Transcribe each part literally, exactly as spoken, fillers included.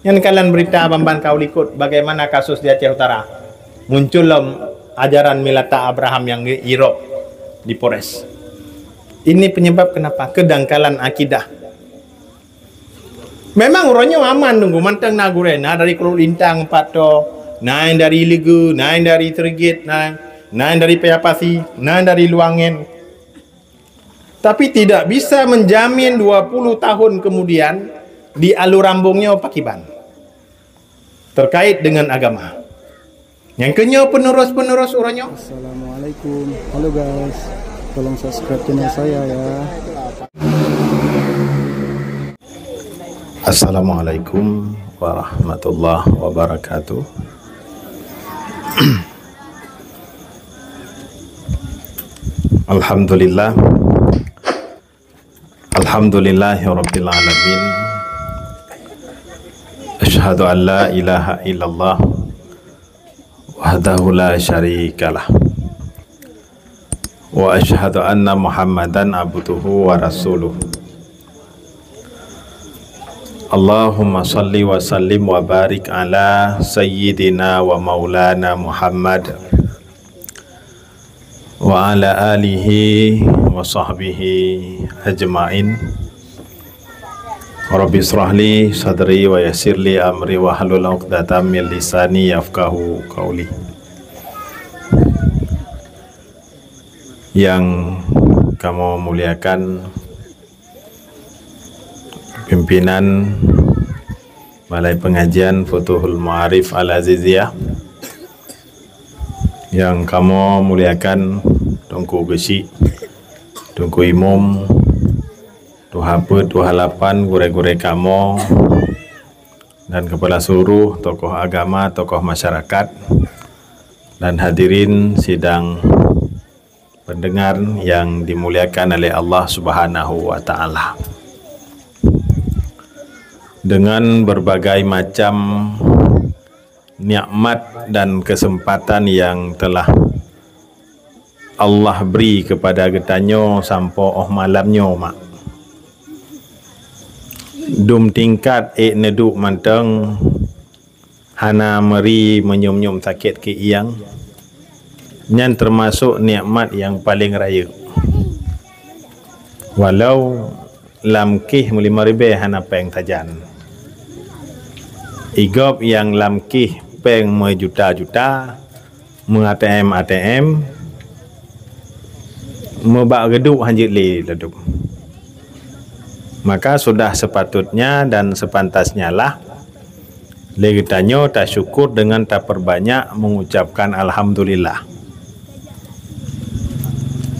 Nyan kalon beurita ban-ban ka u likot bagaimana kasus di Aceh Utara. Muncul lom ajaran milata Abraham nyang irop di Polres. Ini penyebab kenapa kedangkalan akidah. Memang uroe nyoe aman teungku, mantong na gurée, na dari Krueng Lintang, Pato, na nyang dari Leugeue, na nyang dari Sirigit, na, na nyang dari Paya Pasi, na nyang dari Luangen. Tapi tidak bisa menjamin dua puluh tahun kemudian di Alue Rambong nyoe pakiban terkait dengan agama. Nyang keunyoe penerus-penerus uroe nyoe. Assalamualaikum. Halo guys. Tolong subscribe channel saya ya. Assalamualaikum warahmatullahi wabarakatuh. Alhamdulillah. Alhamdulillahirabbil alamin. Asyhadu an la ilaha illallah wahdahu la syarikalah. Wa asyhadu anna Muhammadan abduhu wa rasuluh. Allahumma salli wa sallim wa barik ala sayyidina wa maulana Muhammad wa ala alihi wa sahbihi ajmain. Rabbi israh li sadri wa yassir li amri wahlul 'uqdatam min lisani yafqahu qauli. Yang kamoe muliakan, pimpinan Balai Pengajian Futuhul Ma'arif Al-Aziziyah, yang kamoe muliakan Teungku Geuchik, Teungku Imum, Tuha Peuet, Tuha Lapan, gurée-gurée kamoe, dan kepala suruh, tokoh agama, tokoh masyarakat, dan hadirin sidang pendengar yang dimuliakan oleh Allah Subhanahu wa Ta'ala. Dengan berbagai macam nikmat dan kesempatan yang telah Allah bri kepada geutanyoe sampoe óh malam nyoe, mak. Dum tingkat ék neuduek mantong, hana meuri meunyum-nyum sakét keu ieng, nyan teumasok nikmat nyang paleng rayeuk. Walau lam kéh meulimong ribée hana péng sajan, i gob nyang lam kéh péng meujuta-juta, meu-ATM-ATM, meubak geuduek hanjeuet lé ladum. Maka sudah sepatutnya dan sepantasnya lah lé geutanyoe tasyukur dengan tapeurbanyak mengucapkan alhamdulillah.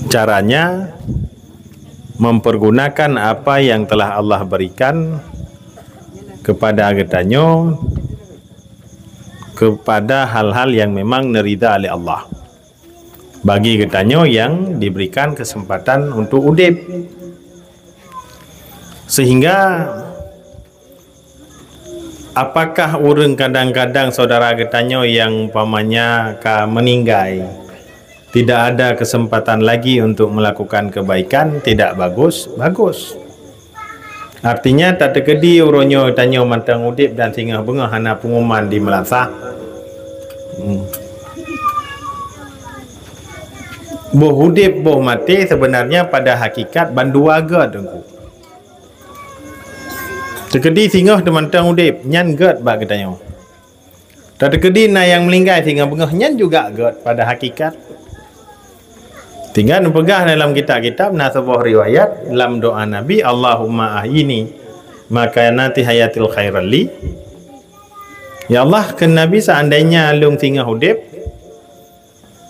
Caranya, mempergunakan apa yang telah Allah berikan kepada geutanyoe kepada hal-hal yang memang neurida lé Allah bagi geutanyoe yang diberikan kesempatan untuk udeb. Sehingga, apakah ureuëng kadang-kadang saudara geutanyoe yang umpamanya ka meninggai, tidak ada kesempatan lagi untuk melakukan kebaikan, tidak bagus? Bagus. Artinya, tateukeudi uroe nyoe tanyoe mantong udeb dan singoh beungoh hana peunguman di meulasah. Hmm. Boh udeb, boh maté, sebenarnya pada hakikat bandua gét, Teungku. Teukeudi singoh teumantong udeb, nyan gét bak geutanyoe. Tateukeudi na nyang meuninggai singoh beungoh, nyan juga gét pada hakikat. Tinggai neupeugah dalam kitab-kitab, na saboh riwayat lam doa Nabi, "Allahumma ahyini ma kanati hayatil khairal li." Ya Allah, kheun Nabi, seandainya lôn singoh udeb,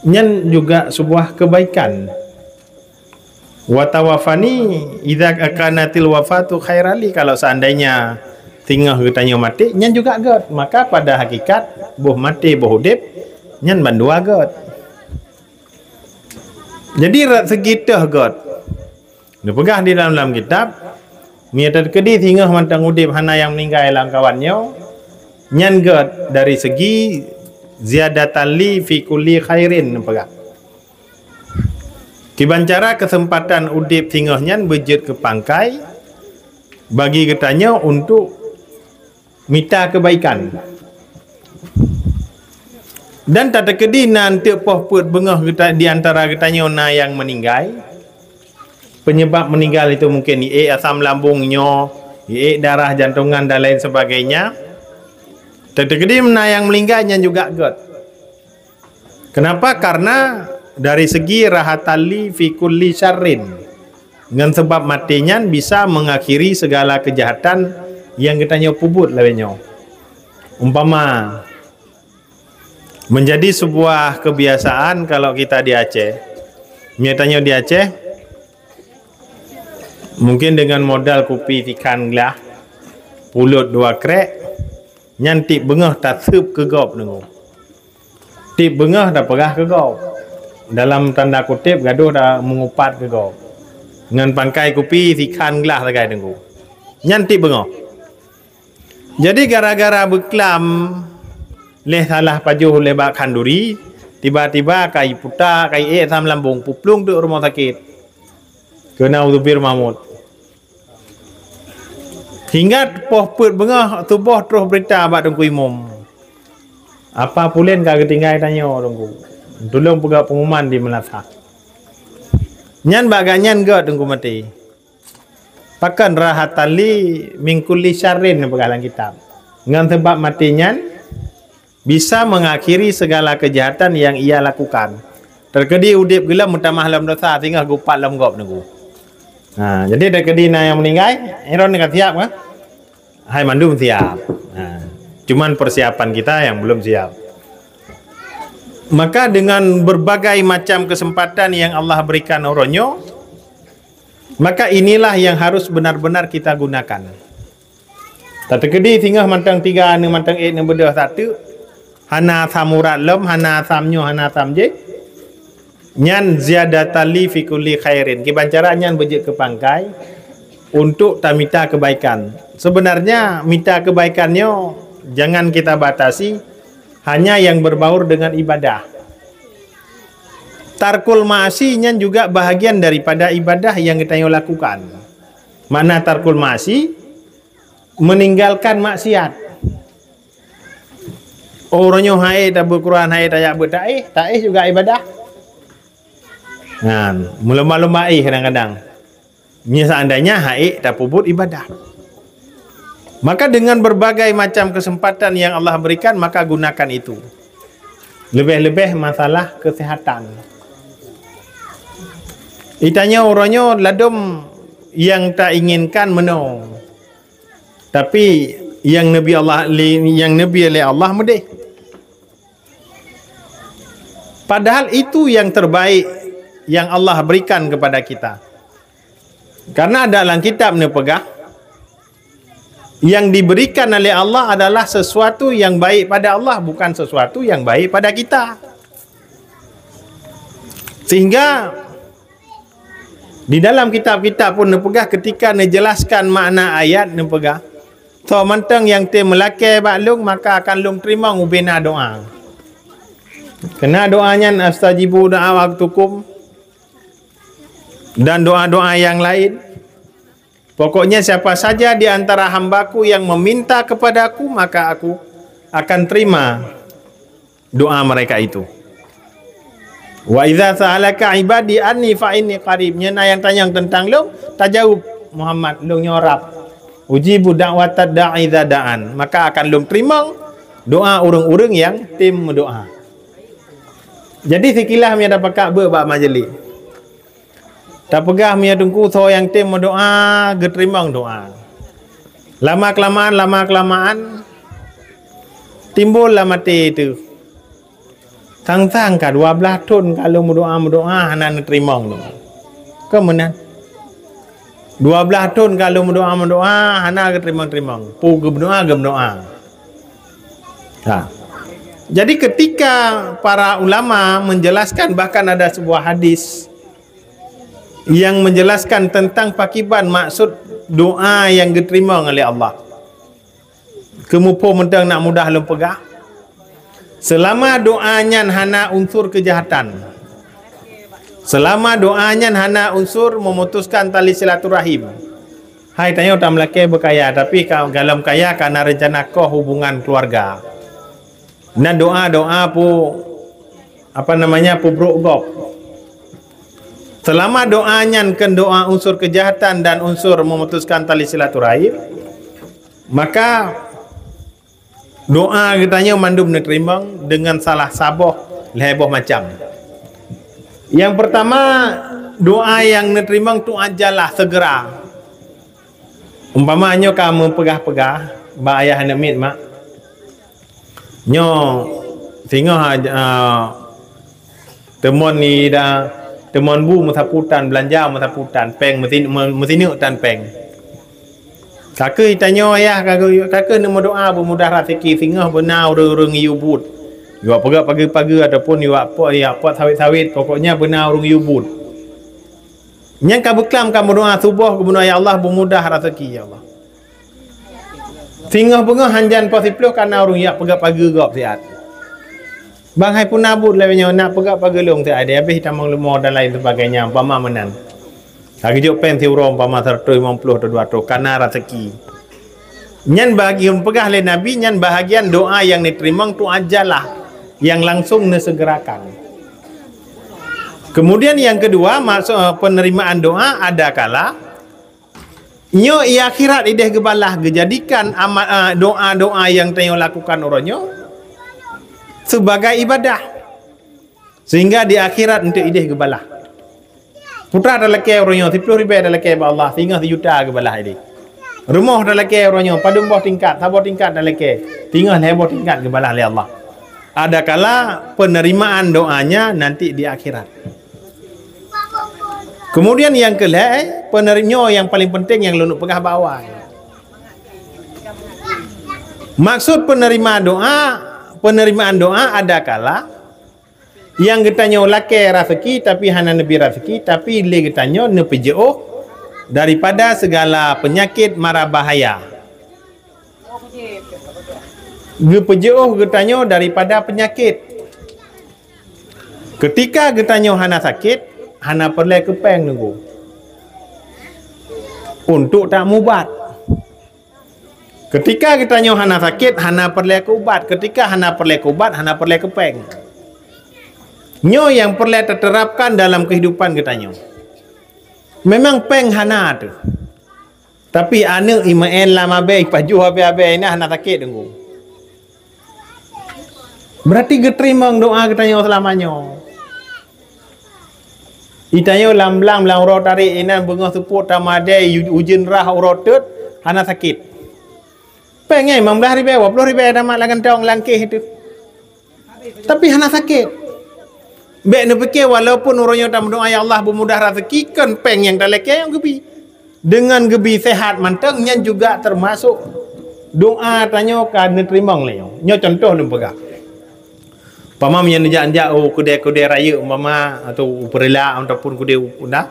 nyan juga sebuah kebaikan. "Wa tawaffani idza kanatil wafatu khairal li," kalau seandainya singoh geutanyoe maté, nyan juga gét. Maka pada hakikat, boh maté, boh udeb, nyan bandua gét. Jadi, rot seugi teuh gét. Neupeugah di dalam, dalam kitab, meunyoe tateukeudi singoh mantong udeb hana nyang meuninggai lam kawan nyoe, nyan gét dari segi ziyadatan li fi kulli khairin, neupeugah. Kiban cara keuseumpatan udeb singoh nyan beujeuet keu pangkai bagi geutanyoe untuk mita kebaikan. Dan tateukeudi na eunteuk poh peuet beungoh geuta-, di antara geutanyoe na nyang meuninggai. Penyebab meninggal itu mungkin iék asam lambung nyoe, iék darah jantungan dan lain sebagainya. Tateukeudi na nyang meuninggai nyan juga gét. Kenapa? Karena dari segi rahatan li fi kulli syarrin. Ngon sebab maté nyan bisa mengakhiri segala kejahatan nyang geutanyoe peubuet lagée nyoe. Umpama, menjadi sebuah kebiasaan kalau kita di Aceh. Misalnya di Aceh, mungkin dengan modal kupi tikan glah, pulut dua krek, nyan tieb beungoh taseup keu gob deungoe. Tieb beungoh tapeugah keu gob. Dalam tanda kutip, gadoh da meungupat keu gob. Ngon pangkai kupi tikan glah sagai deungoe. Nyan tieb beungoh. Jadi gara-gara beuklam lé salah pajoh lé bak khanduri, tiba-tiba ka iputa, ka iék asam lambung, puplueng teuk rumoh sakét. Keu na uzubillah mahmud. Hingga poh peuet beungoh suboh troh beurita bak Teungku Imum. Apa pulen ka geutinggai tanyoe Teungku? Tulông peugah peunguman di meulasah. Nyan bak gobnyan gét Teungku maté. Pakon rahatan li min kulli syarrin neupeugah lam kitab. Ngon sabab maté nyan bisa mengakhiri segala kejahatan yang ia lakukan. Teukeudi udeb geulom meutamah lom dosa singoh geupat lom gob Teungku. Ha, jadi teukeudi na nyang meuninggai, Aaron ka siap kah? Hai mandum siap. Ha, cuman persiapan kita yang belum siap. Maka dengan berbagai macam kesempatan yang Allah berikan uroe nyoe, maka inilah yang harus benar-benar kita gunakan. Tateukeudi singoh mantong tiga, aneuk mantong ék neubeudôh sateuk, hana asam urat lom, hana asam nyoe, hana asam jéh, nyan ziyadatan li fi kulli khairin. Kiban cara nyan beujeuet keu pangkai untuk tamita kebaikan. Sebenarnya mita kebaikan nyoe jangan kita batasi hanya yang berbaur dengan ibadah. Tarkul ma'asi nyan juga bahagian daripada ibadah yang geutanyoe lakukan. Makna tarkul ma'asi, meninggalkan maksiat. Uroe nyoe han ék tabeuet Quran, han ék tajak beuet taéh, taéh juga ibadah. Nah, meulumba-lumba éh kadang-kadang. Nyoe seandainya han ék tapeubuet ibadah. Maka dengan berbagai macam kesempatan yang Allah berikan, maka gunakan itu. Leubeh-leubeh masalah kesehatan. Geutanyoe uroe nyoe ladôm nyang tainginkan meunoe. Tapi nyang neubi Allah, nyang neubi lé Allah meudéh. Padahal itu yang terbaik yang Allah berikan kepada kita. Karena ada dalam kitab neupeugah, yang diberikan oleh Allah adalah sesuatu yang baik pada Allah, bukan sesuatu yang baik pada kita. Sehingga di dalam kitab-kitab pun neupeugah, ketika neujelaskan makna ayat neupeugah, "Soe mantong nyang tem meulakée bak Lôn, maka akan Lôn teurimong ubena doá." Keunan doá nyan, "Astajibu da'watukum," dan doá-doá nyang laén. Pokoknya siapa saja di antara hamba-Ku yang meminta kepada-Ku, maka Aku akan terima doa mereka itu. "Wa idza sa'alaka ibadi anni fa inni qarib." Nyan ayat tanyong teuntang Lôn, tajaweueb Muhammad, Lôn nyoe rab. "Ujibu da'watad da'i idza da'an." Maka akan Lôn teurimong doa ureuëng-ureuëng nyang tem meudoá. Jadi sikilah meunyoe tapakat beuet bak majelis. Tapeugah meunyoe Teungku soe nyang tem meudoá, geuteurimong doá. Lama keulamaan, lama keulamaan, timbul lam até teuh. Sang-sang ka dua blaih thon ka lôn meudoá-meudoá hana neuteurimong doá. Kon meunan. Dua blaih thon ka lôn meudoá-meudoá hana geuteurimong-teurimong. Peue geumeudoá, geumeudoá. Ha. Jadi ketika para ulama menjelaskan, bahkan ada sebuah hadis yang menjelaskan tentang pakiban maksud doa yang geuteurimong oleh Allah. Keumuphom mantong nak mudah lôn peugah. Selama doa nyan hana unsur kejahatan, selama doa nyan hana unsur memutuskan tali silaturahim, Hai tanyoe tameulakée beukaya, tapi ka, galom kaya ka na reuncana koh hubungan keuluwarga. Na doa-doa pu, apa namanya, pubrok gob. Selama doa nyan kon doa unsur keujahatan dan unsur memutuskan tali silaturahim, maka doa geutanyoe mandum neuteurimong deungon salah saboh lhée boh macam. Nyang peurtama, doa nyang neuteurimong tu ajalah segera. Umpama nyoe ka meupeugah-peugah bak ayah aneuk miet, "Mak, nyoe singoh, ah, teumon ni dah, teumon bu meusapeue tan, beulanja meusapeue tan, péng meusin-, meu-, meusineuk tan péng." Ka kheueh tanyoe ayah, ka kheueh, ka kheueh neumeudoa beumudah raseuki, singoh beuna ureuëng-ureuëng yue buet. Yue peugah pageue-pageue ataupun yue pot, yue pot sawét-sawét, pokoknya beuna ureuëng yue buet. Nyang ka beuklam ka meudoa suboh, geumeunyoe, "Ya Allah, beumudah raseuki, ya Allah." Singoh beungoh hanjan poh siplôh ka na ureuëng jak peugah pageue gob siat. Bang hai puna buet lagée nyoe, nak peugah pageue lôn siat, habéh tamong leumo dan lain sebagainya, umpama meunan. Ka geujok péng siuroe umpama seratus lima puluh atau dua ratus, ka na raseuki. Nyan bahagian peugah lé Nabi, nyan bahagian doa nyang neuteurimong tu ajalah, nyang langsung neusegerakan. Kemudian yang kedua, maksud, eh, penerimaan doa ada kala nyoe i akhirat ideh geubalah, geujadikan ama-, eh, doa-doa nyang tanyoe lakukan uroe nyoe sebagai ibadah, sehingga di akhirat untuk ideh geubalah. Putra talakée uroe nyoe, siplôh ribée talakée bak Allah, singoh sijuta geubalah ideh. Rumoh talakée uroe nyoe, padum boh tingkat, saboh tingkat talakée, singoh lhée boh tingkat geubalah lé Allah. Adakala penerimaan doanya nanti di akhirat. Kemudian nyang keulhée, peneri-, nyoe nyang paling penting nyang lôn peugah bak awai. Maksud penerimaan doa, penerimaan doa adakala nyang geutanyoe lakée raseuki tapi hana neubi raseuki, tapi lé geutanyoe neupeujiôh daripada segala penyakit mara bahaya. Geupeujiôh geutanyoe daripada penyakit. Keutika geutanyoe hana sakét, hana peureulée keu péng, Teungku, untuk tamubat. Keutika geutanyoe hana sakét, hana peureulée keu ubat. Keutika hana peureulée keu ubat, hana peureulée keu péng. Nyoe nyang peureulée teuterapkan dalam keuhidupan geutanyoe. Memang péng hana teuh. Tapi aneuëk imeu'en lam abée, ipajoh abée-abée, inan hana sakét, Teungku. Berarti geuteurimong doa geutanyoe seulama nyoe. Itanyoe lam blang, lam uroe tarék, inan beungoh seupôt tamadé, u-, ujeuen rah uroe teut, hana sakét. Péng nyan limong blaih ribée, dua ploh ribée tamat lam kantong, lam kéh teuh. Tapi hana sakét. Bék neupike, walaupun uroe nyoe tameudoa, "Ya Allah, beumudah raseuki," kon péng nyang talakée nyang geubi. Deungon geubi seuhat mantong, nyan juga teumasok doa tanyoe ka neuteurimong lé nyoe. Nyoe contoh lôn peugah. Umpama meunyoe neujak-jak u keudée-keudée rayeuk umpama, atau u Peureulak ataupun keudée u Punda,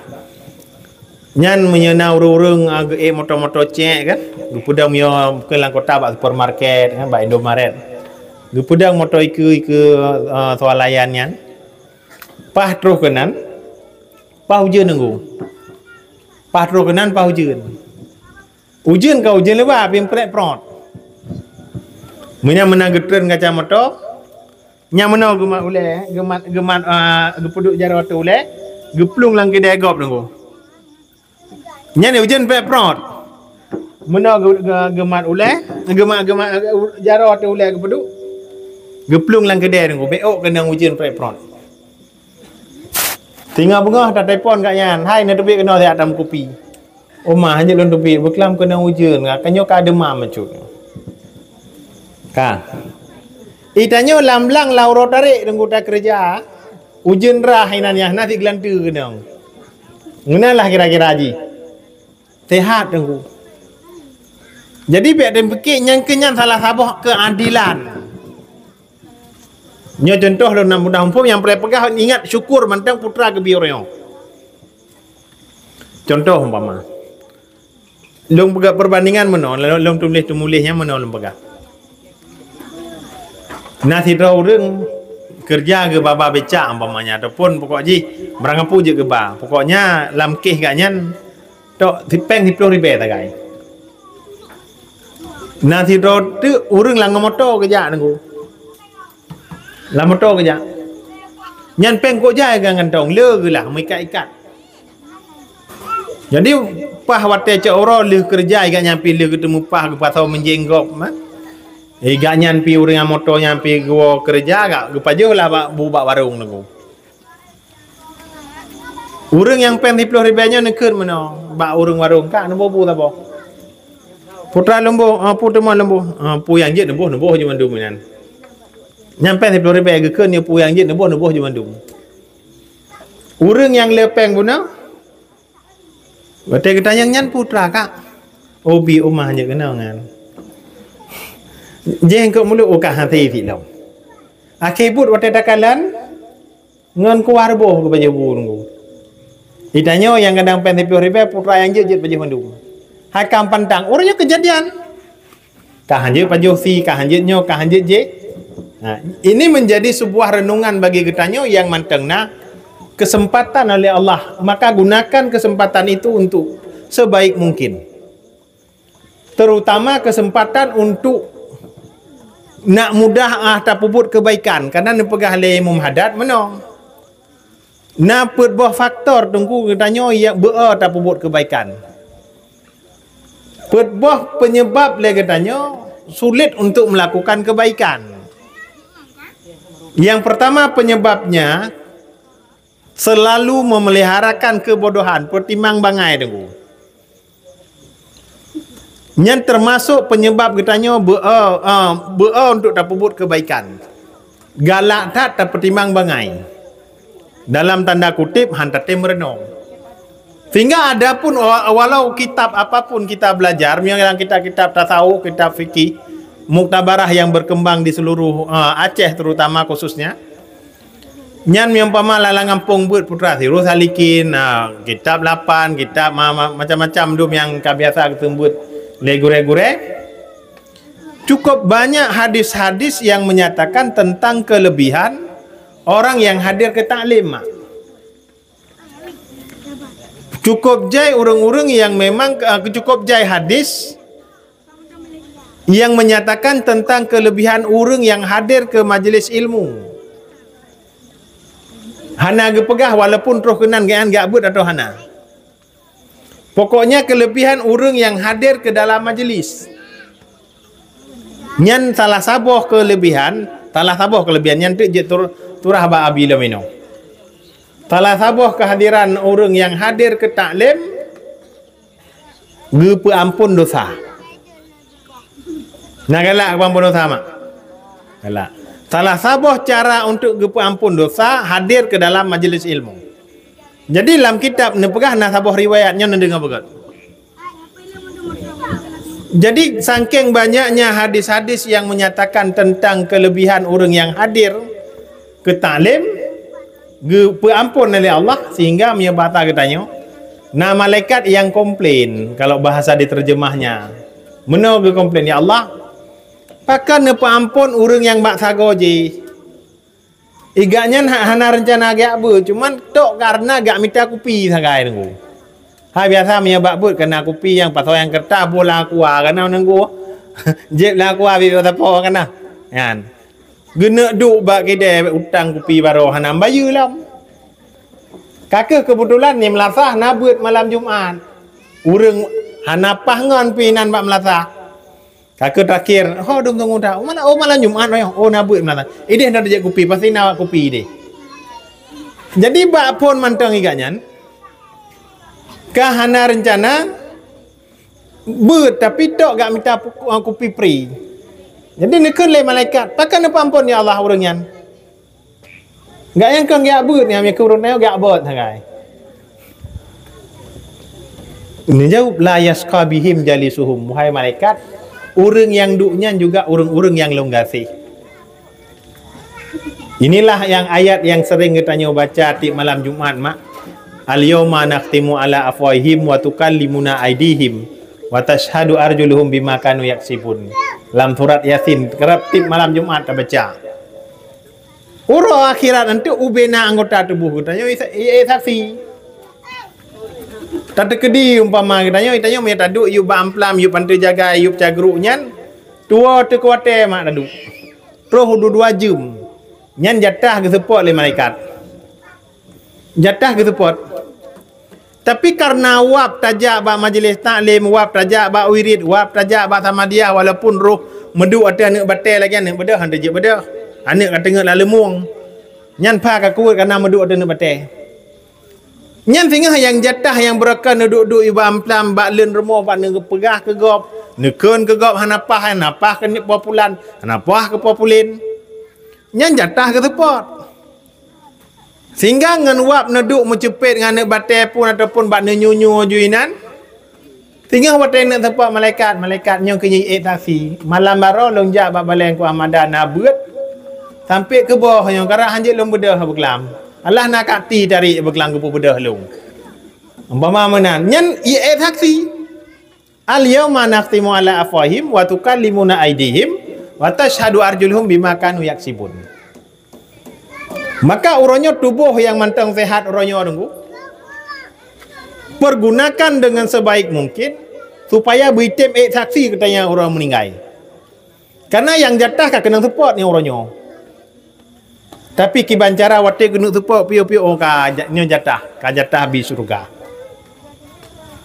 nyan meunyoe na ureuëng-ureuëng, a, geuék moto-moto cék kan, geupeudong meunyoe keu lam kota bak supermarket kan, bak Indomaret. Geupeudong moto ikeue-ikeue, a, Swalayan nyan. Paih troh keunan, paih ujeuen Teungku. Paih troh keunan, paih ujeuen. Ujeuen ka ujeuen leubeh, pih prek prot. Meunyan meunan geutreun kaca moto, nyan meunoe geumat ulée, geumat, geumat, a, geupeuduek jaroe ateueh ulée, geuplueng lam keudée gob Teungku. Nyan ujeuen prek prot. Meunoe geu-, geu-, geumat ulée, geumat, geumat, jaroe ateueh ulée geupeuduek, geuplueng lam keudée Teungku, bék ôk keunong ujeuen prek prot. Singoh beungoh tatelepon gobnyan, "Hai, neuteubiet keunoe siat tameukupi." "Oh ma, hanjeuet lôn teubiet, beuklam keunong ujeuen, ka nyoe ka deumam bacut." Ka. Itanyoe lam blang lam uroe tarék Teungku takeureuja, ujeuen rah inan nyan hana sit geulanteue keunong. Ngeunan lah kira-kira jih. Sehat Teungku. Jadi bék tapiké nyang keu nyan salah saboh keuadilan. Nyoe contoh lôn na mudah muphom nyang peureulée peugah, ingat syukur mantong putra geubi uroe nyoe. Contoh umpama, lôn peugah perbandingan meunoe, lôn, lôn tuléh teumuléh nyang meunoe lôn peugah. Na sidroe ureuëng keureuja geuba-ba becak umpamanya, ataupun pokok jih barang peue jeuet geuba. Pokoknya lam kéh gobnyan Tok, si péng siploh ribèe sagai. Na sidroe teuk ureueng lam moto geujak, Teungku. Lam moto geujak. Nyan péng kok jai geuh gantong, le geuh lah, meuikat-ikat. Jadi, paih watèe cok uroe lheueh keureuja, ikat nyan pih lheueh geuteumeu paih geupasoe meunjeng gob, ma. Ikat nyan pih ureueng nyang moto nyan pih geuwoe keureuja, gak geupajoh lah bak, bu bak warong, Teungku. Ureueng nyang péng siploh ribèe nyoe neukheun meunoe bak ureueng warong, "Kak, neuboh bu saboh." "Putra lôn boh, ah, peue teuma lôn boh?" "Ah, peue nyang jeuet neuboh, neuboh jih mandum nyan." Nyang péng siploh ribèe geukheun nyoe peue nyang jeuet neuboh, neuboh jih mandum. Ureueng nyang le péng bunoe, watèe geutanyong, "Nyan putra, Kak?" "Oh, bi Umah jeuet keunoe nyan." Jih keu mulut, "Oh, ka hase silom." Akhé buet watèe takalon, ngon kuah reuboh geupajoh bu, Teungku. Geutanyoe nyang gadang péng siploh ribèe, putra nyang jeuet, jeuet pajoh mandum. Hai ka pantang, ureueng nyoe keujadian. Ka hanjeuet pajoh sie, ka hanjeuet nyoe, ka hanjeuet jéh. Nah, ini menjadi sebuah renungan bagi geutanyoe nyang mantong na kesempatan oleh Allah. Maka gunakan kesempatan itu untuk sebaik mungkin. Terutama kesempatan untuk nak mudah, ah, tapeubuet keubaikan. Karena neupeugah lé Imam Haddad meunoe. Na peuet boh faktor, Teungku, geutanyoe nyang beu-o tapeubuet keubaikan. Peuet boh penyebab lé geutanyoe sulit untuk melakukan kebaikan. Yang pertama penyebabnya, selalu memeliharakan kebodohan, peutimang bangai, Teungku. Nyan teumasok penyebab geutanyoe beu-o, eh, beu-o untuk tapeubuet keubaikan. Galak that tapeutimang bangai. Dalam tanda kutip, han tatem meureunong. Sehingga adapun wa-, walau kitab apapun kita belajar, misalnya dalam kitab-kitab tasawuf, kitab fikih, muktabarah yang berkembang di seluruh, eh, Aceh terutama khususnya, nyan meuumpama lam gampông beuet Putra Sirus Salikin, ah, kitab lapan, kitab ma-, ma-, macam-macam dum nyang ka biasa geuseumeubeuet lé gurée-gurée. Cukup banyak hadis-hadis yang menyatakan tentang kelebihan orang yang hadir ke taklim, mak. Cukup jai ureuëng-ureuëng yang memang, ah, cukup jai hadis yang menyatakan tentang kelebihan ureuëng yang hadir ke majlis ilmu. Hana geupeugah walaupun troh keunan geuan gak beuet atau hana. Pokoknya kelebihan ureuëng yang hadir ke dalam majlis. Nyan salah saboh kelebihan, salah saboh kelebihan nyan teuk jeuet tur-, turah bak Abi lom inoe. Salah saboh kehadiran ureuëng yang hadir ke taklim, geupeuampon dosa. Na galak geupeuampon dosa, mak? Galak. Salah saboh cara untuk geupeuampon dosa, hadir ke dalam majlis ilmu. Jadi, lam kitab neupeugah na saboh riwayat nyoe neudeungoe beugét. Jadi, sangking banyaknya hadis-hadis yang menyatakan tentang kelebihan ureuëng yang hadir ke taklim, geupeuampon oleh Allah, sehingga meunyoe basa geutanyoe, na malaikat yang komplain, kalau bahasa diterjemahnya. Meunoe geukomplain, "Ya Allah, pakon neupeuampon ureuëng nyang bak sagoe jih? Igak nyan ha-, hana reuncana geujak beuet, cuman tok kareuna geujak mita kupi sagai, Teungku." Hai biasa meunyoe bak beuet kana kupi nyang pasoe nyang keureuta boh lam aqua kana, Teungku. Jieb lam aqua bit sapo kana. Nyan. Geuneuk duek bak kidée utang kupi baroe hana bayeue lom. Ka kheueh keubeutulan nyan meulasah na beuet malam Jumat. Ureuëng hana paih ngon pih inan bak meulasah. Ka kheueh terakhir, "Ho dum teungoh dak? Oh, malam, oh, malam Jumat, oh, oh, na beuet malam." Ideh na tajak kupi, pasti na kupi ideh. Jadi, bak phon mantong igak nyan, ka hana reuncana beuet, tapi tok geujak mita pu-, kupi pri. Jadi, neukheun lé malaikat, "Pakon neupeuampon, ya Allah, ureuëng nyan?" Gak nyang kong gak beuet nyang meukeu ureuëng nyoe gak bot sagai. Neujaweueb, "La yasqa bihim jalisuhum." Wahai malaikat, ureuëng nyang duek nyan juga ureuëng-ureuëng nyang lôn gaséh. Inilah yang ayat yang sering geutanyoe baca tiep malam Jumat, mak. "Al-yauma nakhtimu ala afwahihim wa tukallimuna aidihim wa tashhadu arjuluhum bima kanu yaksibun." Lam surat Yasin, kerap tiep malam Jumat tabaca. Uroe akhirat nanti ubena anggota tuboh geutanyoe isa-, i-, i-, saksi. Tateukeudi umpama geutanyoe, geutanyoe meunyo taduek yub bak amplam, yub panteue jagai, yub cagruek nyan, tuwoe teukuatée mak taduek. Troh dua-dua jeuem. Nyan jatah geuseupôt lé malaikat. Jatah geuseupôt. Tapi kareuna wab tajak bak majlis taklim, wab tajak bak wirid, wab tajak bak samadiyah, walaupun roh meuduek ateueh aneuëk batée lagée aneuëk beudôh, han teujeuet beudôh. Aneuëk ka teungeut lam leumueng. Nyan pha ka kuweuet kareuna meuduek ateueh aneuëk batée. Nyan singoh nyang jatah nyang beureukat neuduek-duek iba amplam bak leuen rumoh bak neupeugah keu gob, neukheun keu gob hana paih, hana paih keu po pulan, hana paih keu po pulen. Nyan jatah geuseupôt. Sehingga ngon wab neuduek meucupet ngon aneuëk batée pun ataupun bak neunyoe-nyoe ju inan, singoh watée neuk seupôt malaikat, malaikat nyoe keu jiék saksi. Malam baroe lôn jak bak balée Teungku Ahmada na beuet, sampoe keuboh nyoe karab hanjeuet lôn beudôh beuklam. Alah na kati tarék beuklam geupeubeudôh lôn. Umpama meunan, nyan jiék saksi. Al-yauma nakhtimu ala afwahim wa tukallimuna aidihim wa tashhadu arjuluhum bima kanu yaksibun. Maka uroe nyoe tuboh nyang mantong sehat uroe nyoe Teungku, pergunakan dengan sebaik mungkin supaya beuitem ék saksi geutanyoe uroe meuninggai. Karena nyang jatah ka keunong seupôt nyoe uroe nyoe. Tapi kiban cara watée keuneuk seupôt piôh-piôh, oh, ka ja-, nyoe jatah, ka jatah bit syeuruga.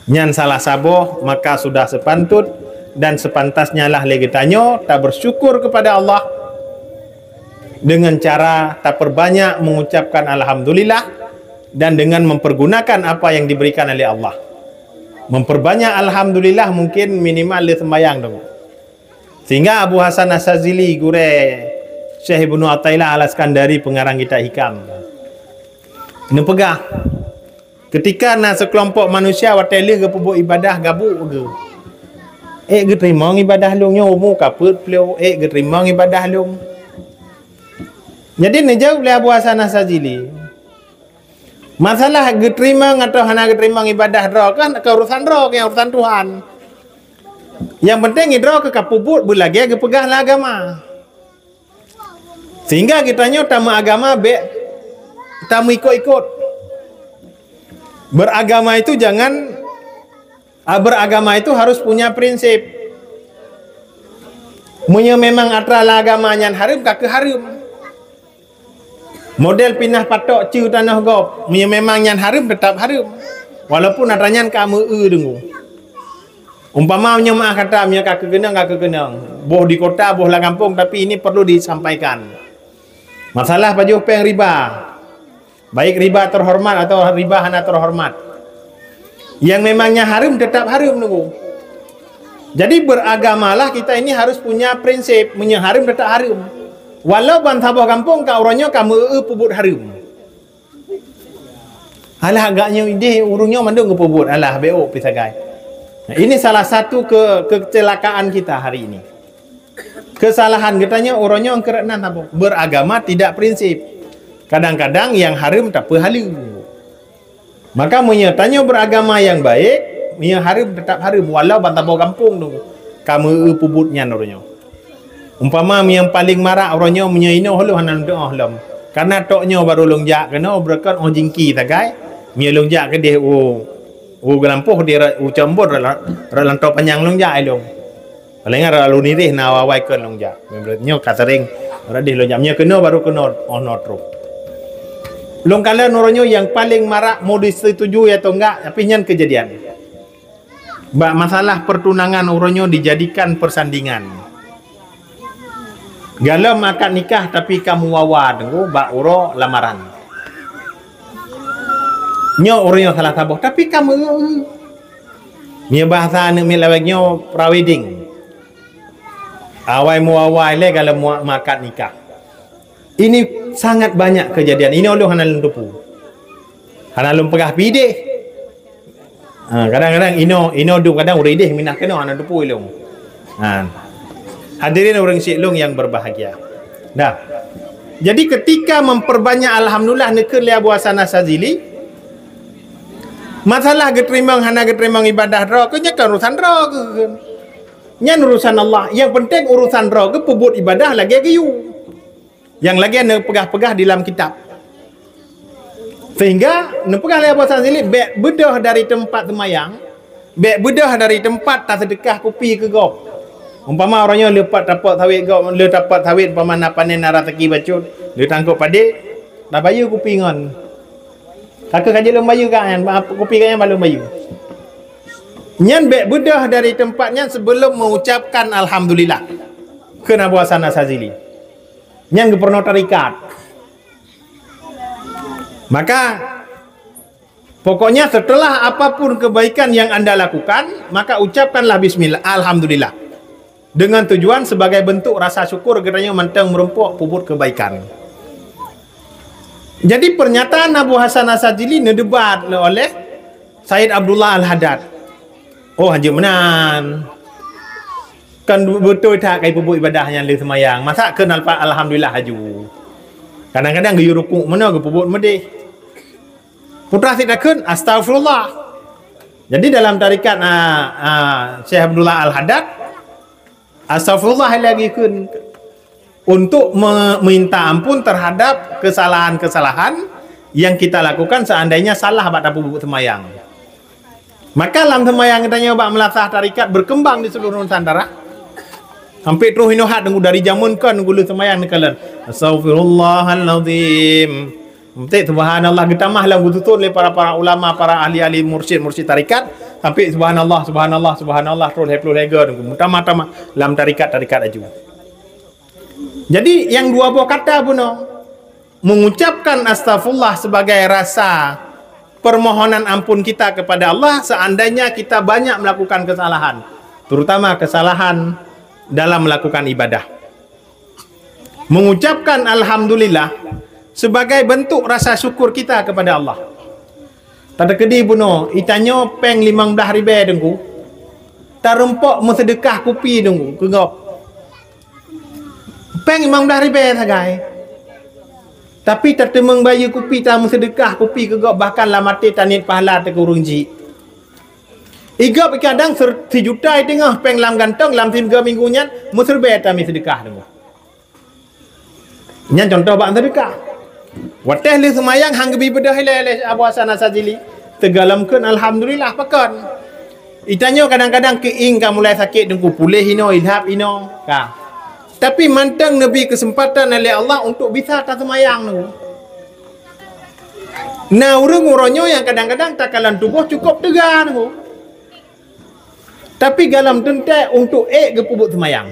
Nyan salah saboh, maka sudah sepantut dan sepantasnya lah lé geutanyoe tabersyukur kepada Allah dengan cara taperbanyak mengucapkan alhamdulillah dan dengan mempergunakan apa yang diberikan oleh Allah. Memperbanyak alhamdulillah mungkin minimal lé sembahyang dong. Sehingga Abu Hasan As-Sazili, gurée Syekh Ibnu Athaillah Al-Iskandari, pengarang kitab Hikam, neupeugah, ketika na seukelompok manusia watée lheueh geupeubuet ibadah gabuk geu, ék geuteurimong ibadah lôn nyoe, umu ka peuet ploh, ék geuteurimong ibadah lôn. Jadi neujaweueb lé Abu Hasan As-Sazili, masalah geuteurimong atawa hana geuteurimong ibadah droe kan ka urusan droe, ka urusan Tuhan. Nyang penting droe ka peubuet beulagée geupeugah lam agama. Sehingga geutanyoe tameuagama bék tameuikot-ikot. Beragama itu jangan, ah, beragama itu harus punya prinsip. Meunyoe memang atra lam agama nyan hareuem, ka keuh hareuem. Model pinah patok ceue tanoh gob, meunyoe memang nyan hareuem, teutap hareuem. Walaupun atra nyan ka meu-eu deungoe. Umpama meunyoe meuah kata, meunyoe ka keukeunong, ka keukeunong. Boh di kota, boh lam gampông, tapi ini perlu disampaikan. Masalah pajoh péng riba. Baik riba terhormat atau riba hana terhormat. Yang memangnya hareuem, tetap hareuem nunggu. Jadi beragamalah kita ini harus punya prinsip, meunyoe hareuem, tetap hareuem. Walau ban saboh gampông ka uroe nyoe ka meu-eu peubuet hareuem. Alah, agaknya idéh ureuëng nyoe mandum geupeubuet, alah, bék ôk pi sagai. Ini salah satu ke-, kecelakaan kita hari ini. Kesalahan geutanyoe uroe nyoe keureunan saboh. Beragama tidak prinsip. Kadang-kadang nyang hareuem tapeuhaleue. Maka meunyoe tanyoe beragama nyang baik, meunyoe hareuem tetap hareuem, walau ban saboh gampông tu ka meu-eu peubuet nyan uroe nyoe. Umpama nyang paleng marak uroe nyoe, meunyoe inoe lom hana lôn tuoh lom. Karena tok nyoe baru lôn jak keunoe, beureukat óh jingki sagai. Meunyoe lôn jak keudeh u, u geulampôh di ra-, u Cirebon, ra-, ra-, lantau panyang lôn jak ilong. Paléngan rot lôn ireh na awai-awai kheun lôn jak. Nyoe ka sering rot deh lôn jak. Meunyoe keunoe baru keunoe óh noe troh. Lôn kalon uroe nyoe nyang paleng marak mau disetujui atau enggak, tapi nyan keujadian. Bak masalah pertunangan uroe nyoe dijadikan persandingan. Galom akad nikah tapi ka muwawa teungku bak uroe lamaran. Nyoe uroe nyoe salah saboh tapi ka meu-, meunyoe bahasa aneuk miet lawét nyoe pre-wedding. Awai muwawa ilée galom mua-, meuakad nikah. Ini sangat banyak kejadian. Ini ulôn hana lôn teupeu. Hana lôn peugah pideh. Ha, kadang-kadang inoe, inoe dum kadang ureuëng ideh minah keunoe hana teupeu ilong. Ha. Hadirin ureuëng syik lôn yang berbahagia. Dah. Jadi ketika memperbanyak alhamdulillah neukheun lé Abu Hasan As-Sazili, masalah geuteurimong hana geuteurimong ibadah droe, keu nyan kan urusan droe keu. Nyan urusan Allah. Yang penting urusan droe keu peubuet ibadah lagée geuyue. Nyang lagée neupeugah-peugah di lam kitab. Sehingga neupeugah lé Abu Hasan Asyadili, bèk beudôh dari teumpat seumayang, bèk beudôh dari teumpat taseudeukah kupi keu gob. Umpama uroe nyoe le pat tapot sawét gob, le tapot sawét umpama na panen na raseuki bacut, le tangkôb padé, tabayeue kupi ngon. Ka keuh ka jeuet lôn bayeue ka nyan, kupi ka nyan ban lôn bayeue. Nyan bèk beudôh dari teumpat nyan sebelum mengucapkan alhamdulillah. Kheun Abu Hasan Asyadili. Nyan geupeurunoe tarekat. Maka, pokoknya setelah apapun kebaikan yang anda lakukan, maka ucapkanlah bismillah, alhamdulillah. Dengan tujuan sebagai bentuk rasa syukur geutanyoe mantong meurumpok peubuet kebaikan. Jadi, pernyataan Abu Hasan Asyadili neudebat oleh Said Abdullah Al-Haddad. Oh, hanjeuet meunan. Kan beutôi that ka jipeubuet ibadah nyan lé seumayang. Masa kheun alfa-, alhamdulillah laju. Kadang-kadang geuyue rukuk meunoe geupeubuet meudeh. Putra sit takheun, "Astaghfirullah." Jadi dalam tarekat, ah, ah, Syekh Abdullah Al-Haddad, "Astaghfirullah" lagi kheun untuk me-, meminta ampun terhadap kesalahan-kesalahan yang kita lakukan seandainya salah bak tapeubuet seumayang. Maka lam seumayang geutanyoe bak meulasah tarekat berkembang di seluruh Nusantara. Sampai troh inoe hat nunggu dari jameun kon nunggu lheueh seumayang neukalon, "Astaghfirullahalazim." Meutek subhanallah geutamah lam geututon lé para-para ulama, para ahli-ahli mursyid-mursyid tarekat, sampai subhanallah, subhanallah, subhanallah, troh lhèe ploh lhèe go nunggu. Meutamah-tamah lam tarekat-tarekat laju. Jadi, nyang dua boh kata bunoe, mengucapkan astaghfirullah sebagai rasa permohonan ampun kita kepada Allah seandainya kita banyak melakukan kesalahan, terutama kesalahan dalam melakukan ibadah. Mengucapkan alhamdulillah sebagai bentuk rasa syukur kita kepada Allah. Tateukeudi bunoe, geutanyoe péng limong blaih ribèe Teungku, tarumpok meuseudeukah kupi Teungku, keu gob. Péng limong blaih ribèe sagai. Tapi tateumeung bayeue kupi, tameuseudeukah kupi keu gob, bahkan lam até taniet pahala teuh keu ureueng jih. Igob kadang ser-, sijuta iteungoh péng lam gantong, lam sigoe minggu nyan, meuseureubèe tamé seudeukah Teungku. Nyan contoh bak seudeukah. Watèe lheueh seumayang han geubi beudôh ilèe lé Abu Hasan Asyadili, teugalom kheun alhamdulillah pakon. Geutanyoe kadang-kadang keuieng ka mulai sakét Teungku, puléh inoe, ilhab inoe, ka. Tapi mantong neubri keuseumpatan lé Allah untuk bisa taseumayang Teungku. Na ureueng uroe nyoe nyang kadang-kadang takalon tuboh cukôp teuga Teungku. Tapi galom teuntèe untuk ék geupeubuet seumayang.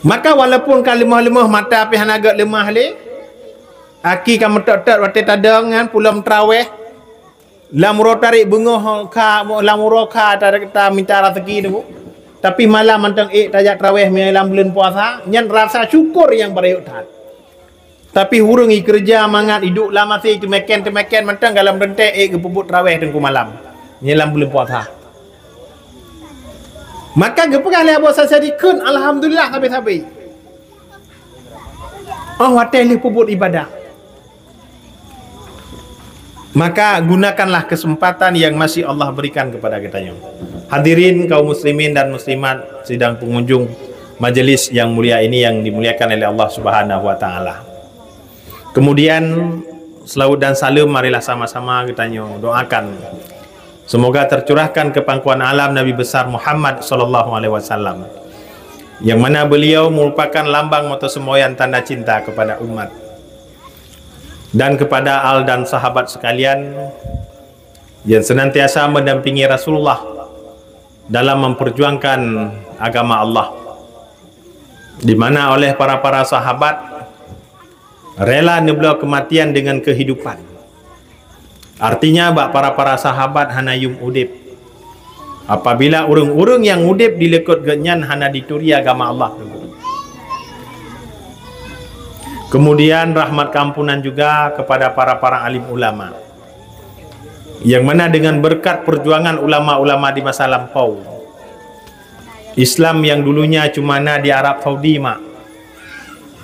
Maka walaupun ka leumoh-leumoh mata pih hana gèt leumah lé, aki ka meutot-tot watèe tadong nyan pulom traweh, lam uroe tarék beungoh kha, lam uroe kha ta-, tamita raseuki Teungku. Tapi malam mantong ék tajak traweh meunyoe lam buleuen puasa, nyan rasa syukur nyang barayot that. Tapi ureueng ikeureuja mangat iduek lam até teumeken-teumeken mantong galom teuntèe ék geupeubuet traweh Teungku malam. Nyan lam buleuen puasa. Maka geupeugah lé Abu Hasan Asyadili kheun alhamdulillah sabe-sabe. Oh watèe lheueh peubuet ibadah. Maka gunakanlah kesempatan yang masih Allah berikan kepada geutanyoe. Hadirin kaum muslimin dan muslimat sidang pengunjung majelis yang mulia ini yang dimuliakan oleh Allah Subhanahu wa taala. Kemudian, selawat dan salam marilah sama-sama geutanyoe doakan. Semoga tercurahkan ke pangkuan alam Nabi besar Muhammad sallallahu alaihi wasallam, yang mana beliau merupakan lambang meuteuseumboyan tanda cinta kepada umat dan kepada al dan sahabat sekalian yang senantiasa mendampingi Rasulullah dalam memperjuangkan agama Allah, di mana oleh para-para sahabat rela neubloe keumatian deungon keuhidupan. Artinya, bak para-para sahabat hana yuem udeb apabila ureueng-ureueng nyang udeb di likot geuhnyan hana jituri agama Allah. Kemudian, rahmat keampunan juga kepada para-para alim ulama, yang mana dengan berkat perjuangan ulama-ulama di masa lampau, Islam yang dulunya cuma na di Arab Saudi, mak,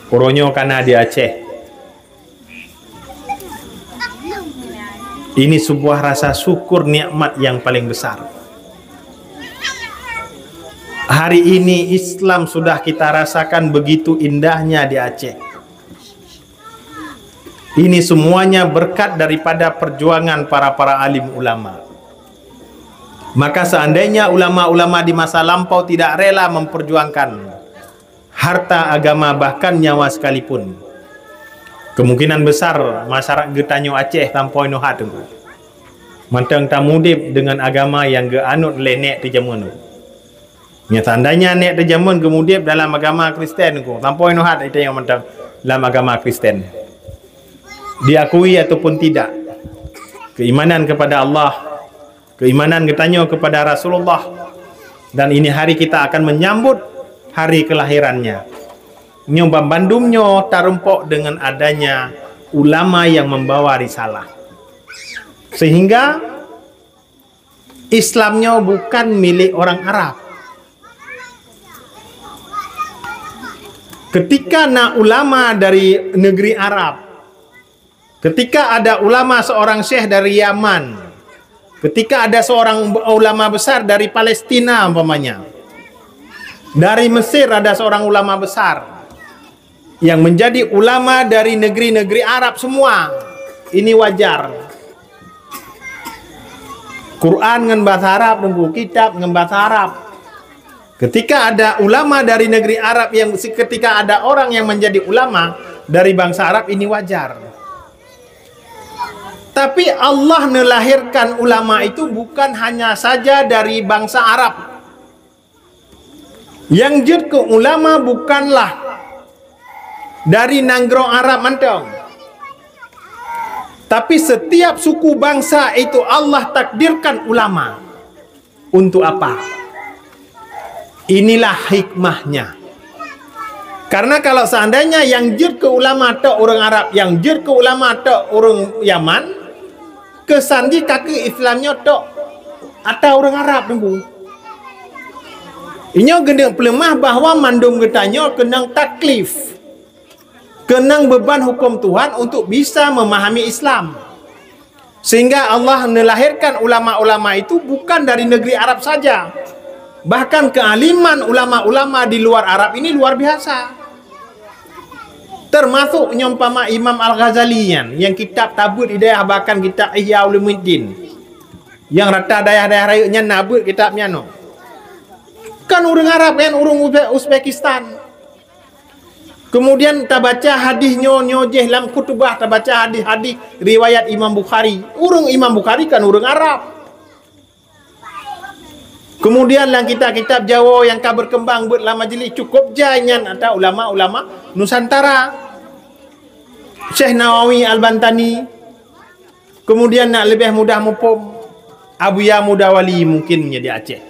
uroe nyoe ka na di Aceh. Ini sebuah rasa syukur nikmat yang paling besar. Hari ini Islam sudah kita rasakan begitu indahnya di Aceh. Ini semuanya berkat daripada perjuangan para-para alim ulama. Maka seandainya ulama-ulama di masa lampau tidak rela memperjuangkan harta agama bahkan nyawa sekalipun, kemungkinan besar masyarakat geutanyoe Aceh sampoe neuhat teungku. Mantong tamudeb dengan agama yang geuanut lé nek teujameun. Nya seandainya nek teujameun geumudeb dalam agama Kristen teungku, sampoe neuhat ite nyang mantong dalam agama Kristen. Diakui ataupun tidak, keimanan kepada Allah, keimanan geutanyoe kepada Rasulullah, dan ini hari kita akan menyambut hari kelahirannya. Nyoe bandum nyoe tarumpok dengan adanya ulama yang membawa risalah. Sehingga Islam nyoe bukan milik orang Arab. Ketika na ulama dari negeri Arab, ketika ada ulama seorang syekh dari Yaman, ketika ada seorang ulama besar dari Palestina umpamanya, dari Mesir ada seorang ulama besar yang menjadi ulama dari negeri-negeri Arab semua, ini wajar. Quran ngon bahasa Arab teungku, kitab ngon bahasa Arab. Ketika ada ulama dari negeri Arab yang, ketika ada orang yang menjadi ulama dari bangsa Arab, ini wajar. Tapi Allah melahirkan ulama itu bukan hanya saja dari bangsa Arab. Nyang jeuet keu ulama bukanlah dari nanggroe Arab mantong. Tapi setiap suku bangsa itu Allah takdirkan ulama. Untuk apa? Inilah hikmahnya. Karena kalau seandainya nyang jeuet keu ulama tok ureuëng Arab, nyang jeuet keu ulama tok ureuëng Yaman, keusan jih ka keuh Islam nyoe tok ata ureuëng Arab teungku. Inyoe geuneuk peuleumah bahwa mandum geutanyoe keunong taklif, keunong beuban huköm Tuhan untuk bisa memahami Islam. Sehingga Allah melahirkan ulama-ulama itu bukan dari negeri Arab saja. Bahkan kealiman ulama-ulama di luar Arab ini luar biasa. Termasuk nyeumpama Imam Al-Ghazali nyan, nyang kitab tabeuet di dayah bahkan kitab Ihya Ulumuddin. Nyang rata dayah-dayah rayeuk nyan na beuet kitab nyan. Kan ureuëng Arab kan ureuëng Uzbe-, Uzbekistan. Kemudian tabaca hadis nyoe, nyoe jih lam khutubah tabaca hadis-hadis riwayat Imam Bukhari. Ureuëng Imam Bukhari kan ureuëng Arab. Kemudian lam kitab-kitab Jawa nyang ka berkembang buet lam majlis cukup jai nyan ata ulama-ulama Nusantara. Syekh Nawawi Al-Bantani. Kemudian nak leubeh mudah muphom, Abuya Muda Wali mungkin menjadi Aceh.